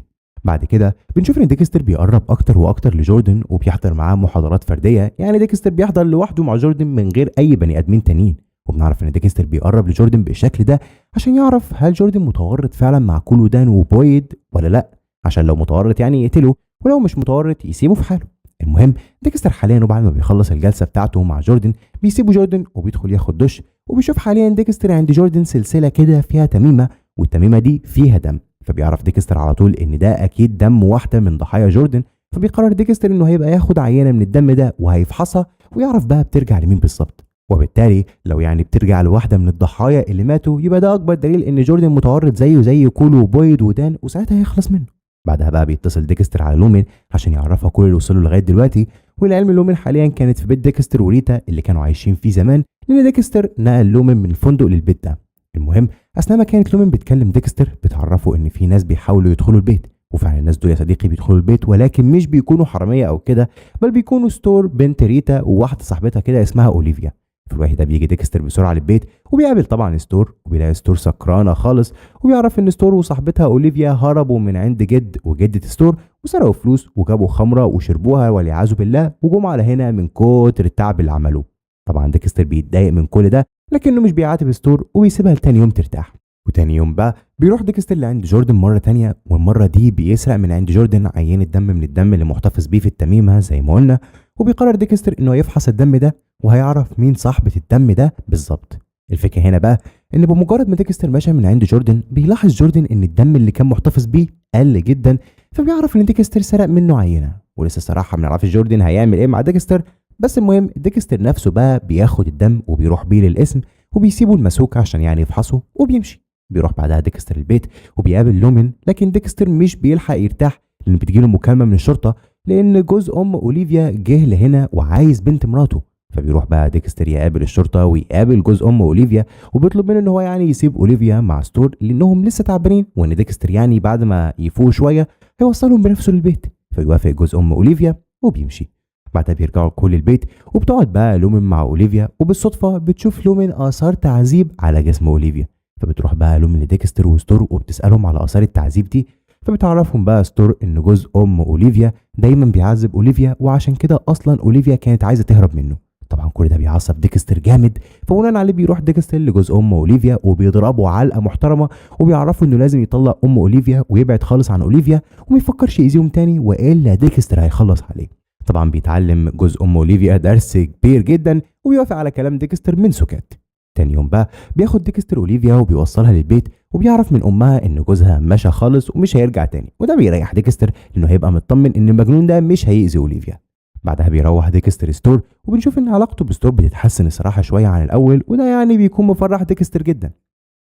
بعد كده بنشوف ان ديكستر بيقرب اكتر واكتر لجوردن وبيحضر معاه محاضرات فردية، يعني ديكستر بيحضر لوحده مع جوردن من غير اي بني ادمين تانيين. وبنعرف ان ديكستر بيقرب لجوردن بالشكل ده عشان يعرف هل جوردن متورط فعلا مع كول ودان وبويد ولا لا، عشان لو متورط يعني يقتله، ولو مش متورط يسيبه في حاله. المهم ديكستر حاليا وبعد ما بيخلص الجلسة بتاعته مع جوردن بيسيبه جوردن وبيدخل ياخد دش، وبيشوف حاليا ديكستر عند جوردن سلسلة كده فيها تميمه، والتميمه دي فيها دم، فبيعرف ديكستر على طول ان ده اكيد دم واحدة من ضحايا جوردن. فبيقرر ديكستر انه هيبقى ياخد عينه من الدم ده وهيفحصها ويعرف بقى بترجع لمين بالظبط، وبالتالي لو يعني بترجع لواحدة من الضحايا اللي ماتوا يبقى ده اكبر دليل ان جوردن متورط زيه زي كول وبويد ودان، وساعتها هيخلص منه. بعدها بقى بيتصل ديكستر على لومن عشان يعرفها كل اللي وصله لغاية دلوقتي. وللعلم لومن حاليا كانت في بيت ديكستر وريتا اللي كانوا عايشين فيه زمان، لان ديكستر نقل لومن من الفندق للبيت ده. المهم اثناء ما كانت لومن بتكلم ديكستر بتعرفه ان في ناس بيحاولوا يدخلوا البيت، وفعلا الناس دول يا صديقي بيدخلوا البيت، ولكن مش بيكونوا حرامية او كده، بل بيكونوا ستور بنت ريتا وواحدة صاحبتها كده اسمها اوليفيا. في الوقت ده بيجي ديكستر بسرعة للبيت وبيقابل طبعا ستور، وبيلاقي ستور سكرانه خالص، وبيعرف ان ستور وصاحبتها اوليفيا هربوا من عند جد وجده ستور وسرقوا فلوس وجابوا خمره وشربوها والعياذ بالله، وجم على هنا من كتر التعب اللي عملوه. طبعا ديكستر بيتضايق من كل ده لكنه مش بيعاتب ستور وبيسيبها لتاني يوم ترتاح. وتاني يوم بقى بيروح ديكستر لعند جوردن مرة تانية، والمرة دي بيسرق من عند جوردن عينه دم من الدم اللي محتفظ بيه في التميمه زي ما قلنا. وبيقرر ديكستر انه يفحص الدم ده وهيعرف مين صاحبة الدم ده بالظبط. الفكرة هنا بقى ان بمجرد ما ديكستر مشى من عند جوردن بيلاحظ جوردن ان الدم اللي كان محتفظ بيه قل جدا، فبيعرف ان ديكستر سرق منه عينه. ولسه الصراحة ما نعرفش جوردن هيعمل ايه مع ديكستر بس المهم ديكستر نفسه بقى بياخد الدم وبيروح بيه للقسم وبيسيبه لماسوكا عشان يعني يفحصه وبيمشي. بيروح بعدها ديكستر البيت وبيقابل لومين، لكن ديكستر مش بيلحق يرتاح لان بتجيله مكالمة من الشرطة لان جوز ام اوليفيا جه لهنا وعايز بنت مراته. فبيروح بقى ديكستر يقابل الشرطة ويقابل جوز ام اوليفيا وبيطلب منه ان هو يعني يسيب اوليفيا مع ستور لانهم لسه تعبانين، وان ديكستر يعني بعد ما يفوق شوية هيوصلهم بنفسه للبيت. فيوافق جوز ام اوليفيا وبيمشي. بعدها بيرجعوا كل البيت وبتقعد بقى لومين مع اوليفيا، وبالصدفه بتشوف لومين اثار تعذيب على جسم اوليفيا. فبتروح بقى لومين لديكستر وستور وبتسالهم على اثار التعذيب دي، فبتعرفهم بقى ستور ان جوز ام اوليفيا دايما بيعذب اوليفيا وعشان كده اصلا اوليفيا كانت عايزه تهرب منه. طبعا كل ده بيعصب ديكستر جامد، فبناء عليه بيروح ديكستر لجوز ام اوليفيا وبيضربه علقه محترمه وبيعرفوا انه لازم يطلق ام اوليفيا ويبعد خالص عن اوليفيا وما يفكرش يأذيهم تاني والا ديكستر هيخلص عليه. طبعا بيتعلم جوز ام اوليفيا درس كبير جدا وبيوافق على كلام ديكستر من سكات. تاني يوم بقى بياخد ديكستر اوليفيا وبيوصلها للبيت وبيعرف من امها ان جوزها مشى خالص ومش هيرجع تاني، وده بيريح ديكستر لانه هيبقى مطمن ان المجنون ده مش هيأذي اوليفيا. بعدها بيروح ديكستر ستور وبنشوف ان علاقته بستور بتتحسن الصراحة شوية عن الاول، وده يعني بيكون مفرح ديكستر جدا.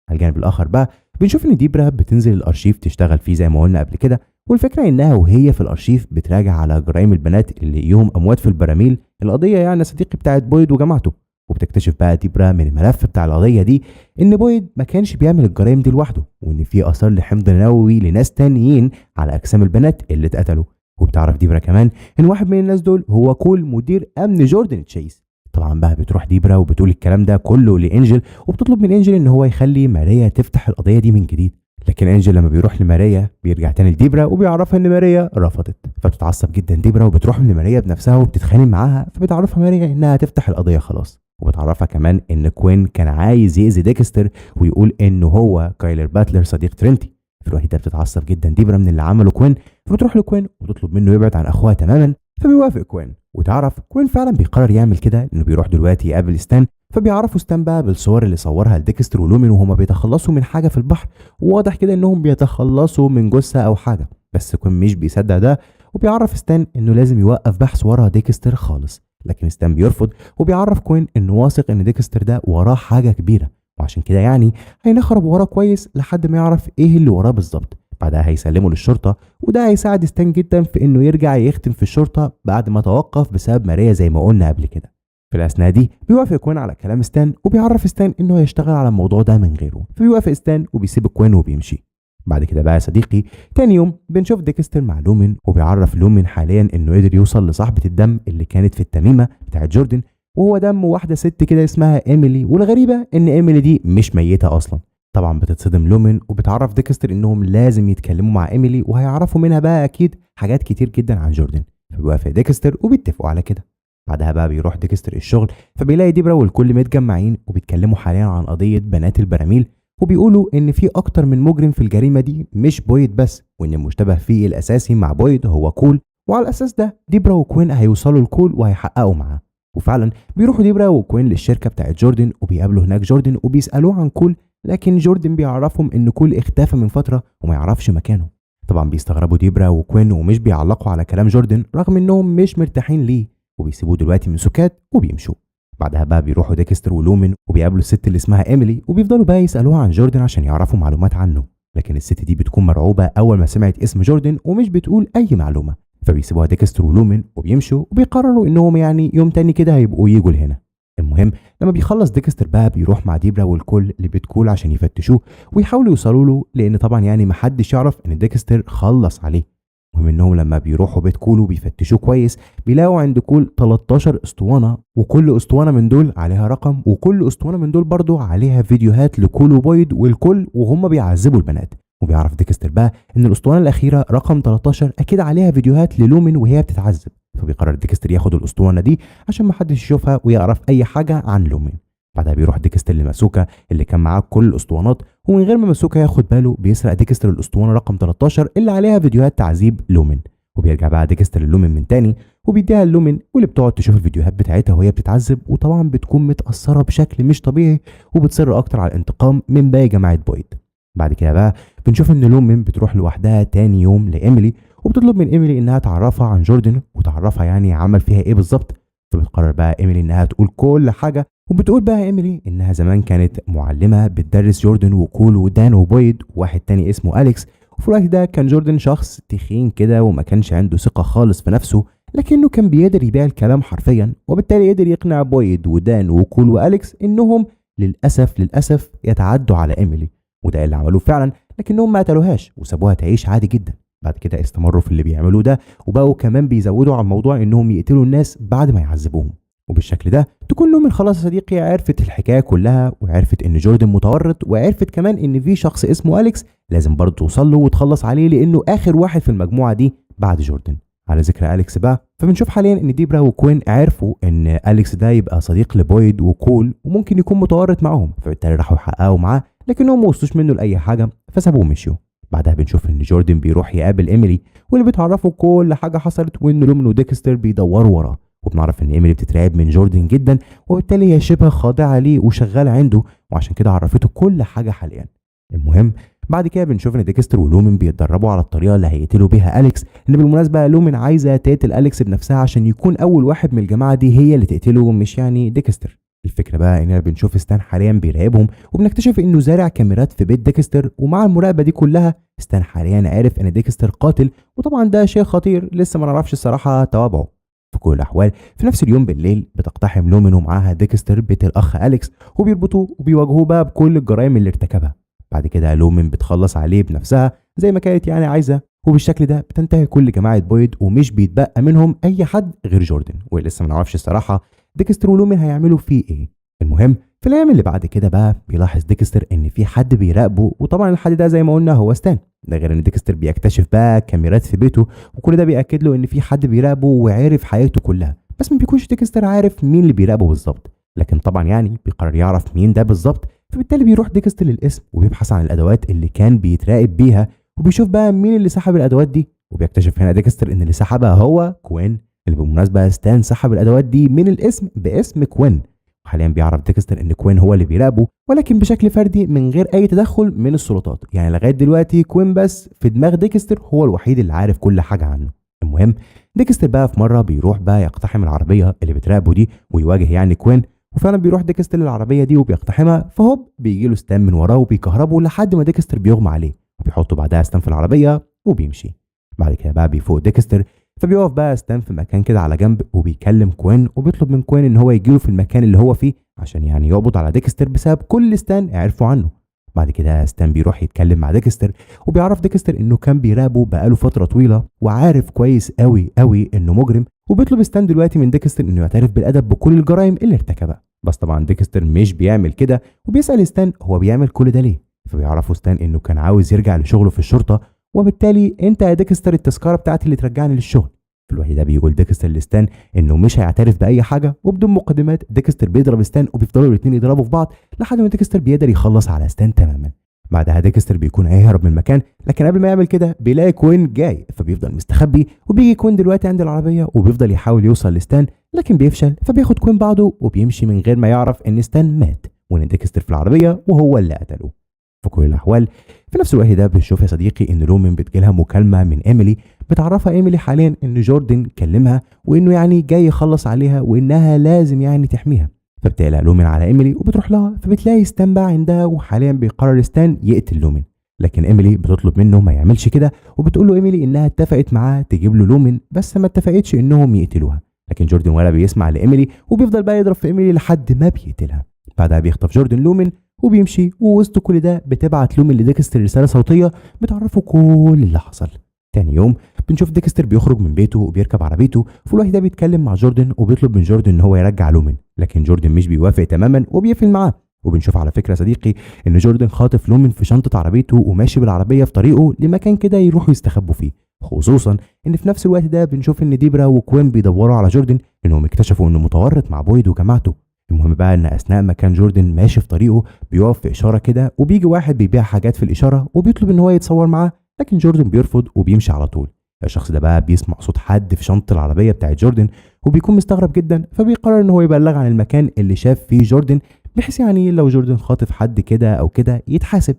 على الجانب الاخر بقى بنشوف ان ديبرا بتنزل الارشيف تشتغل فيه زي ما قلنا قبل كده، والفكرة انها وهي في الارشيف بتراجع على جرائم البنات اللي لقيهم اموات في البراميل، القضية يعني يا صديقي بتاعت بويد وجماعته. وبتكتشف بقى ديبرا من الملف بتاع القضية دي ان بويد ما كانش بيعمل الجرائم دي لوحده، وان في اثار لحمض نووي لناس تانيين على اجسام البنات اللي اتقتلوا. وبتعرف ديبرا كمان ان واحد من الناس دول هو كول مدير امن جوردن تشيس. طبعا بقى بتروح ديبرا وبتقول الكلام ده كله لانجل، وبتطلب من انجل ان هو يخلي ماريا تفتح القضية دي من جديد. لكن انجل لما بيروح لماريا بيرجع تاني لديبرا وبيعرفها ان ماريا رفضت. فبتتعصب جدا ديبرا وبتروح لماريا بنفسها وبتتخانق معاها، فبتعرفها ماريا انها تفتح القضية خلاص. وبتعرفها كمان ان كوين كان عايز يأذي ديكستر ويقول انه هو كايلر باتلر صديق ترينتي. في الوقت ده بتتعصب جدا ديبرا من اللي عمله كوين، فبتروح لكوين وتطلب منه يبعد عن اخوها تماما، فبيوافق كوين. وتعرف كوين فعلا بيقرر يعمل كده لانه بيروح دلوقتي يقابل ستان، فبيعرفوا ستان بقى بالصور اللي صورها لديكستر ولومين وهما بيتخلصوا من حاجة في البحر، وواضح كده انهم بيتخلصوا من جثة او حاجة. بس كوين مش بيصدق ده وبيعرف ستان انه لازم يوقف بحث ورا ديكستر خالص، لكن ستان بيرفض وبيعرف كوين انه واثق ان ديكستر ده وراه حاجة كبيرة، وعشان كده يعني هينخرب وراه كويس لحد ما يعرف ايه اللي وراه بالظبط. بعدها هيسلمه للشرطة، وده هيساعد ستان جدا في انه يرجع يختم في الشرطة بعد ما توقف بسبب ماريا زي ما قلنا قبل كده. في الاثناء دي بيوافق كوين على كلام ستان وبيعرف ستان انه هيشتغل على الموضوع ده من غيره، فبيوافق ستان وبيسيب كوين وبيمشي. بعد كده بقى يا صديقي تاني يوم بنشوف ديكستر مع لومين، وبيعرف لومين حاليا انه قدر يوصل لصاحبة الدم اللي كانت في التميمة بتاعت جوردن، وهو دم واحدة ست كده اسمها ايميلي، والغريبة ان ايميلي دي مش ميتة اصلا. طبعا بتتصدم لومين وبتعرف ديكستر انهم لازم يتكلموا مع ايميلي وهيعرفوا منها بقى اكيد حاجات كتير جدا عن جوردن، فبيوافق ديكستر وبيتفقوا على كده. بعدها بقى بيروح ديكستر الشغل، فبيلاقي ديبرا والكل متجمعين وبيتكلموا حاليا عن قضية بنات البراميل، وبيقولوا ان في اكتر من مجرم في الجريمة دي مش بويد بس، وان المشتبه فيه الاساسي مع بويد هو كول، وعلى الاساس ده ديبرا وكوين هيوصلوا لكول وهيحققوا معاه. وفعلا بيروحوا ديبرا وكوين للشركة بتاعت جوردن وبيقابلوا هناك جوردن وبيسالوه عن كول، لكن جوردن بيعرفهم ان كول اختفى من فترة وما يعرفش مكانه. طبعا بيستغربوا ديبرا وكوين ومش بيعلقوا على كلام جوردن رغم انهم مش مرتاحين ليه، وبيسيبوه دلوقتي من سكات وبيمشوا. بعدها بقى بيروحوا ديكستر ولومين وبيقابلوا الست اللي اسمها ايميلي، وبيفضلوا بقى يسالوها عن جوردن عشان يعرفوا معلومات عنه، لكن الست دي بتكون مرعوبه اول ما سمعت اسم جوردن ومش بتقول اي معلومة، فبيسيبوها ديكستر ولومين وبيمشوا وبيقرروا انهم يعني يوم تاني كده هيبقوا يجوا لهنا. المهم لما بيخلص ديكستر بقى بيروح مع ديبرا والكل لبيت كول عشان يفتشوه ويحاولوا يوصلوا له، لان طبعا يعني محدش يعرف ان ديكستر خلص عليه. المهم انهم لما بيروحوا بيت كول وبيفتشوه كويس بيلاقوا عند كول 13 اسطوانة، وكل اسطوانة من دول عليها رقم، وكل اسطوانة من دول برضو عليها فيديوهات لكول وبويد والكل وهم بيعذبوا البنات. وبيعرف ديكستر بقى ان الاسطوانة الاخيرة رقم 13 اكيد عليها فيديوهات للومن وهي بتتعذب، فبيقرر ديكستر ياخد الاسطوانة دي عشان محدش يشوفها ويعرف اي حاجة عن لومن. بعدها بيروح ديكستر لماسوكا اللي كان معاه كل الاسطوانات، ومن غير ما ماسوكا ياخد باله بيسرق ديكستر الاسطوانة رقم 13 اللي عليها فيديوهات تعذيب لومن. وبيرجع بقى ديكستر للومن من تاني وبيديها للومن، واللي بتقعد تشوف الفيديوهات بتاعتها وهي بتتعذب، وطبعا بتكون متاثرة بشكل مش طبيعي وبتصر اكتر على الانتقام من باقي جماعة بويد. بعد كده بقى بنشوف ان لومن بتروح لوحدها تاني يوم لايميلي، وبتطلب من ايميلي انها تعرفها عن جوردن وتعرفها يعني عمل فيها ايه بالظبط. فبتقرر بقى ايميلي انها تقول كل حاجة، وبتقول بقى ايميلي انها زمان كانت معلمه بتدرس جوردن وكول ودان وبويد وواحد تاني اسمه اليكس. وفي الوقت ده كان جوردن شخص تخين كده وما كانش عنده ثقة خالص في نفسه، لكنه كان بيقدر يبيع الكلام حرفيا، وبالتالي قدر يقنع بويد ودان وكول واليكس انهم للاسف للاسف يتعدوا على ايميلي، وده اللي عملوه فعلا، لكنهم ما قتلوهاش وسابوها تعيش عادي جدا. بعد كده استمروا في اللي بيعملوه ده، وبقوا كمان بيزودوا على الموضوع انهم يقتلوا الناس بعد ما يعذبوهم. وبالشكل ده تكون لومن خلاص يا صديقي عرفت الحكاية كلها، وعرفت ان جوردن متورط، وعرفت كمان ان في شخص اسمه اليكس لازم برضه توصل له وتخلص عليه لانه اخر واحد في المجموعة دي بعد جوردن. على ذكر اليكس بقى، فبنشوف حاليا ان ديبرا وكوين عرفوا ان اليكس ده يبقى صديق لبويد وكول وممكن يكون متورط معاهم، فبالتالي راحوا يحققوا معاه، لكنهم ما وصلوش منه لاي حاجة فسابوه ومشيوا. بعدها بنشوف ان جوردن بيروح يقابل ايميلي واللي بتعرفه كل حاجة حصلت، وان لومن وديكستر بيدوروا وراه. وبنعرف ان ايميلي بتترعب من جوردن جدا، وبالتالي هي شبه خاضعة ليه وشغالة عنده، وعشان كده عرفته كل حاجة حاليا. المهم بعد كده بنشوف ان ديكستر ولومن بيتدربوا على الطريقة اللي هيقتلوا بيها اليكس، ان بالمناسبة لومن عايزه تقتل اليكس بنفسها عشان يكون اول واحد من الجماعة دي هي اللي تقتله، مش يعني ديكستر. الفكرة بقى اننا بنشوف ستان حاليا بيراقبهم، وبنكتشف انه زارع كاميرات في بيت ديكستر، ومع المراقبة دي كلها ستان حاليا عرف ان ديكستر قاتل، وطبعا ده شيء خطير لسه ما نعرفش الصراحة توابعه. في كل الاحوال في نفس اليوم بالليل بتقتحم لومن ومعاها ديكستر بيت الاخ اليكس، وبيربطوه وبيواجهوه بقى بكل الجرائم اللي ارتكبها. بعد كده لومن بتخلص عليه بنفسها زي ما كانت يعني عايزه، وبالشكل ده بتنتهي كل جماعة بويد ومش بيتبقى منهم اي حد غير جوردن، ولسه ما نعرفش الصراحة ديكستر ولومن هيعملوا فيه ايه. المهم في الايام اللي بعد كده بقى بيلاحظ ديكستر ان في حد بيراقبه، وطبعا الحد ده زي ما قلنا هو ستان. ده غير ان ديكستر بيكتشف بقى كاميرات في بيته، وكل ده بيأكد له ان في حد بيراقبه وعارف حياته كلها، بس ما بيكونش ديكستر عارف مين اللي بيراقبه بالظبط، لكن طبعا يعني بيقرر يعرف مين ده بالظبط. فبالتالي بيروح ديكستر للقسم وبيبحث عن الادوات اللي كان بيتراقب بيها، وبيشوف بقى مين اللي سحب الادوات دي، وبيكتشف هنا ديكستر ان اللي سحبها هو كوين، اللي بالمناسبة ستان سحب الادوات دي من القسم باسم كوين. وحاليا بيعرف ديكستر ان كوين هو اللي بيراقبه، ولكن بشكل فردي من غير اي تدخل من السلطات. يعني لغاية دلوقتي كوين بس في دماغ ديكستر هو الوحيد اللي عارف كل حاجة عنه. المهم ديكستر بقى في مرة بيروح بقى يقتحم العربية اللي بتراقبه دي ويواجه يعني كوين، وفعلا بيروح ديكستر للعربية دي وبيقتحمها، فهوب بيجي له ستان من وراه وبيكهربه لحد ما ديكستر بيغمى عليه، وبيحطه بعدها ستان في العربية وبيمشي. بعد كده بقى بيفوق ديكستر، فبيقف بقى ستان في مكان كده على جنب وبيكلم كوين، وبيطلب من كوين ان هو يجيله في المكان اللي هو فيه عشان يعني يقبض على ديكستر بسبب كل ستان عرفوا عنه. بعد كده ستان بيروح يتكلم مع ديكستر، وبيعرف ديكستر انه كان بيراقبه بقاله فترة طويلة وعارف كويس قوي قوي انه مجرم، وبيطلب ستان دلوقتي من ديكستر انه يعترف بالادب بكل الجرائم اللي ارتكبها. بس طبعا ديكستر مش بيعمل كده، وبيسأل ستان هو بيعمل كل ده ليه، فبيعرفوا ستان انه كان عاوز يرجع لشغلة في الشرطة، وبالتالي انت يا ديكستر التذكرة بتاعتي اللي ترجعني للشغل. في الوقت ده بيقول ديكستر لستان انه مش هيعترف باي حاجة، وبدون مقدمات ديكستر بيضرب ستان، وبيفضلوا الاثنين يضربوا في بعض لحد ما ديكستر بيقدر يخلص على ستان تماما. بعدها ديكستر بيكون هيهرب من المكان، لكن قبل ما يعمل كده بيلاقي كوين جاي، فبيفضل مستخبي، وبيجي كوين دلوقتي عند العربية وبيفضل يحاول يوصل لستان لكن بيفشل، فبياخد كوين بعضه وبيمشي من غير ما يعرف ان ستان مات وان ديكستر في العربية وهو اللي قتله. في كل الاحوال في نفس الوقت ده بنشوف يا صديقي ان لومن بتجيلها مكالمة من ايميلي، بتعرفها ايميلي حاليا ان جوردن كلمها وانه يعني جاي يخلص عليها وانها لازم يعني تحميها. فبتقلق لومن على ايميلي وبتروح لها، فبتلاقي ستان بقى عندها، وحاليا بيقرر ستان يقتل لومن، لكن ايميلي بتطلب منه ما يعملش كده، وبتقول له ايميلي انها اتفقت معاه تجيب له لومن بس ما اتفقتش انهم يقتلوها. لكن جوردن ولا بيسمع لايميلي وبيفضل بقى يضرب في ايميلي لحد ما بيقتلها. بعدها بيخطف جوردن لومن وبيمشي، ووسط كل ده بتبعت لومن لديكستر رسالة صوتية بتعرفه كل اللي حصل. تاني يوم بنشوف ديكستر بيخرج من بيته وبيركب عربيته، في الوقت ده بيتكلم مع جوردن وبيطلب من جوردن ان هو يرجع لومن، لكن جوردن مش بيوافق تماما وبيقفل معاه. وبنشوف على فكرة صديقي ان جوردن خاطف لومن في شنطه عربيته وماشي بالعربية في طريقه لمكان كده يروحوا يستخبوا فيه، خصوصا ان في نفس الوقت ده بنشوف ان ديبرا وكوين بيدوروا على جوردن لانهم اكتشفوا انه متورط مع بويد وجماعته. المهم بقى ان اثناء ما كان جوردن ماشي في طريقه بيقف في اشارة كده، وبيجي واحد بيبيع حاجات في الاشارة وبيطلب ان هو يتصور معاه، لكن جوردن بيرفض وبيمشي على طول. الشخص ده بقى بيسمع صوت حد في شنطه العربية بتاعت جوردن وبيكون مستغرب جدا، فبيقرر ان هو يبلغ عن المكان اللي شاف فيه جوردن، بحيث يعني لو جوردن خاطف حد كده او كده يتحاسب.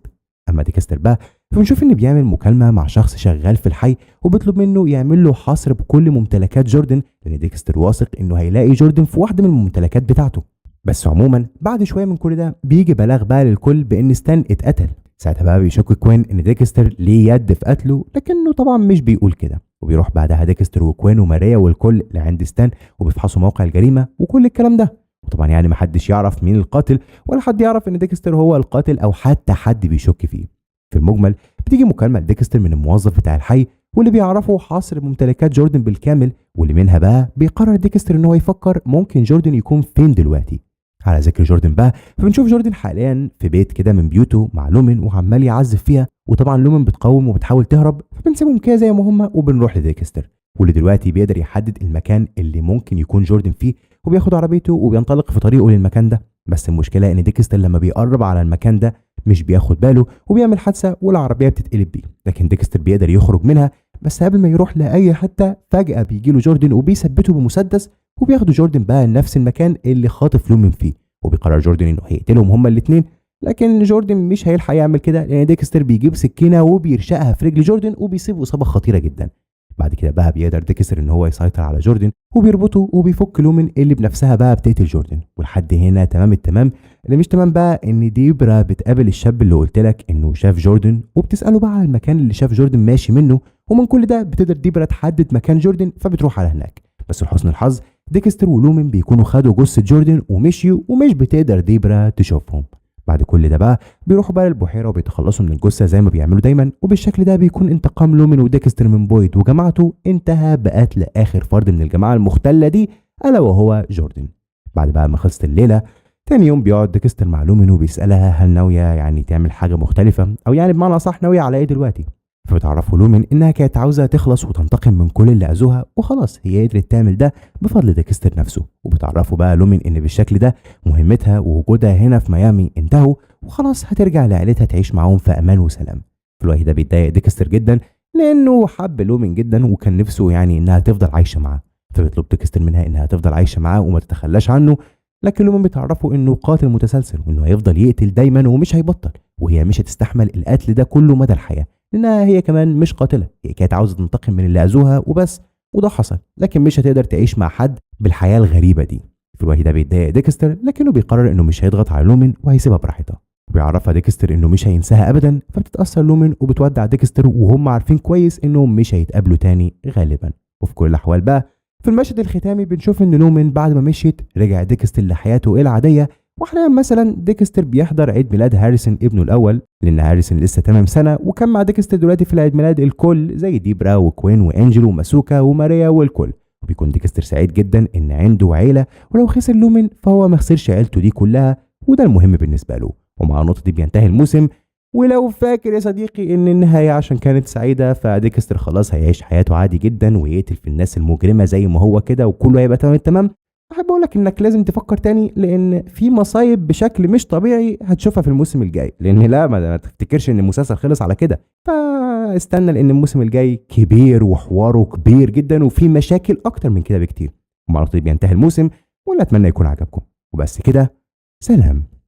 اما ديكستر بقى فبنشوف ان بيعمل مكالمة مع شخص شغال في الحي وبيطلب منه يعمل له حصر بكل ممتلكات جوردن، لان ديكستر واثق انه هيلاقي جوردن في واحدة من الممتلكات بتاعته. بس عموما بعد شوية من كل ده بيجي بلاغ بقى للكل بان ستان اتقتل. ساعتها بقى بيشك كوين ان ديكستر ليه يد في قتله، لكنه طبعا مش بيقول كده. وبيروح بعدها ديكستر وكوين وماريا والكل لعند ستان وبيفحصوا موقع الجريمة وكل الكلام ده. وطبعا يعني محدش يعرف مين القاتل ولا حد يعرف ان ديكستر هو القاتل او حتى حد بيشك فيه. في المجمل بتيجي مكالمة لديكستر من الموظف بتاع الحي واللي بيعرفه حصر ممتلكات جوردن بالكامل، واللي منها بقى بيقرر ديكستر ان هو يفكر ممكن جوردن يكون فين دلوقتي. على ذكر جوردن بقى فبنشوف جوردن حاليا في بيت كده من بيوته مع لومن وعمال يعذب فيها، وطبعا لومن بتقاوم وبتحاول تهرب، فبنسيبهم كده زي ما هم وبنروح لديكستر واللي دلوقتي بيقدر يحدد المكان اللي ممكن يكون جوردن فيه، وبياخد عربيته وبينطلق في طريقه للمكان ده. بس المشكلة ان ديكستر لما بيقرب على المكان ده مش بياخد باله وبيعمل حادثه والعربية بتتقلب بيه، لكن ديكستر بيقدر يخرج منها. بس قبل ما يروح لاي حتة فجاة بيجيله جوردن وبيثبته بمسدس، وبياخدوا جوردن بقى لنفس المكان اللي خاطف لومن فيه، وبيقرر جوردن انه هيقتلهم هما الاثنين. لكن جوردن مش هيلحق يعمل كده لان ديكستر بيجيب سكينة وبيرشقها في رجل جوردن وبيصيبه اصابه خطيرة جدا. بعد كده بقى بيقدر ديكستر ان هو يسيطر على جوردن وبيربطه وبيفك لومن اللي بنفسها بقى بتقتل جوردن. ولحد هنا تمام التمام. اللي مش تمام بقى ان ديبرا بتقابل الشاب اللي قلت لك انه شاف جوردن، وبتساله بقى على المكان اللي شاف جوردن ماشي منه، ومن كل ده بتقدر ديبرا تحدد مكان جوردن فبتروح على هناك. بس لحسن الحظ ديكستر ولومن بيكونوا خدوا جثة جوردن ومشيوا ومش بتقدر ديبرا تشوفهم. بعد كل ده بقى بيروحوا بقى للبحيره وبيتخلصوا من الجثة زي ما بيعملوا دايما، وبالشكل ده بيكون انتقام لومن وديكستر من بويد وجماعته انتهى بقتل اخر فرد من الجماعة المختله دي الا وهو جوردن. بعد بقى ما خلصت الليلة تاني يوم بيقعد ديكستر مع لومن وبيسالها هل ناوية يعني تعمل حاجة مختلفة، او يعني بمعنى صح ناوية على ايه دلوقتي. فبتعرفوا لومن انها كانت عاوزه تخلص وتنتقم من كل اللي اذوها، وخلاص هي قدرت تعمل ده بفضل ديكستر نفسه. وبتعرفوا بقى لومن ان بالشكل ده مهمتها ووجودها هنا في ميامي انتهوا، وخلاص هترجع لعيلتها تعيش معاهم في امان وسلام. في الوقت ده بيتضايق ديكستر جدا لانه حب لومن جدا وكان نفسه يعني انها تفضل عايشه معاه، فبيطلب ديكستر منها انها تفضل عايشه معاه وما تتخلاش عنه. لكن لومن بتعرفه انه قاتل متسلسل وانه هيفضل يقتل دايما ومش هيبطل، وهي مش هتستحمل القتل ده كله مدى الحياة لانها هي كمان مش قاتله، هي كانت عاوزه تنتقم من اللي اذوها وبس، وده حصل، لكن مش هتقدر تعيش مع حد بالحياة الغريبة دي. في الوقت ده بيتضايق ديكستر لكنه بيقرر انه مش هيضغط على لومن وهيسيبها براحتها. وبيعرفها ديكستر انه مش هينساها ابدا، فبتتاثر لومن وبتودع ديكستر وهم عارفين كويس انهم مش هيتقابلوا تاني غالبا. وفي كل الاحوال بقى في المشهد الختامي بنشوف ان لومن بعد ما مشيت رجع ديكستر لحياته العادية، وحاليا مثلا ديكستر بيحضر عيد ميلاد هاريسون ابنه الاول لان هاريسون لسه تمام سنة، وكان مع ديكستر دلوقتي في العيد ميلاد الكل زي ديبرا وكوين وانجل وماسوكا وماريا والكل. وبيكون ديكستر سعيد جدا ان عنده عيله، ولو خسر لومن فهو ما خسرش عيلته دي كلها، وده المهم بالنسبة له. ومع النقطة دي بينتهي الموسم. ولو فاكر يا صديقي ان النهاية عشان كانت سعيدة فديكستر خلاص هيعيش حياته عادي جدا ويقتل في الناس المجرمة زي ما هو كده وكله هيبقى تمام التمام، احب اقول لك انك لازم تفكر تاني لان في مصايب بشكل مش طبيعي هتشوفها في الموسم الجاي، لان لا ما تفتكرش ان المسلسل خلص على كده، فاستنى لان الموسم الجاي كبير وحواره كبير جدا وفي مشاكل اكتر من كده بكتير. ومع النقطة دي بينتهي الموسم، ولا اتمنى يكون عجبكم. وبس كده، سلام.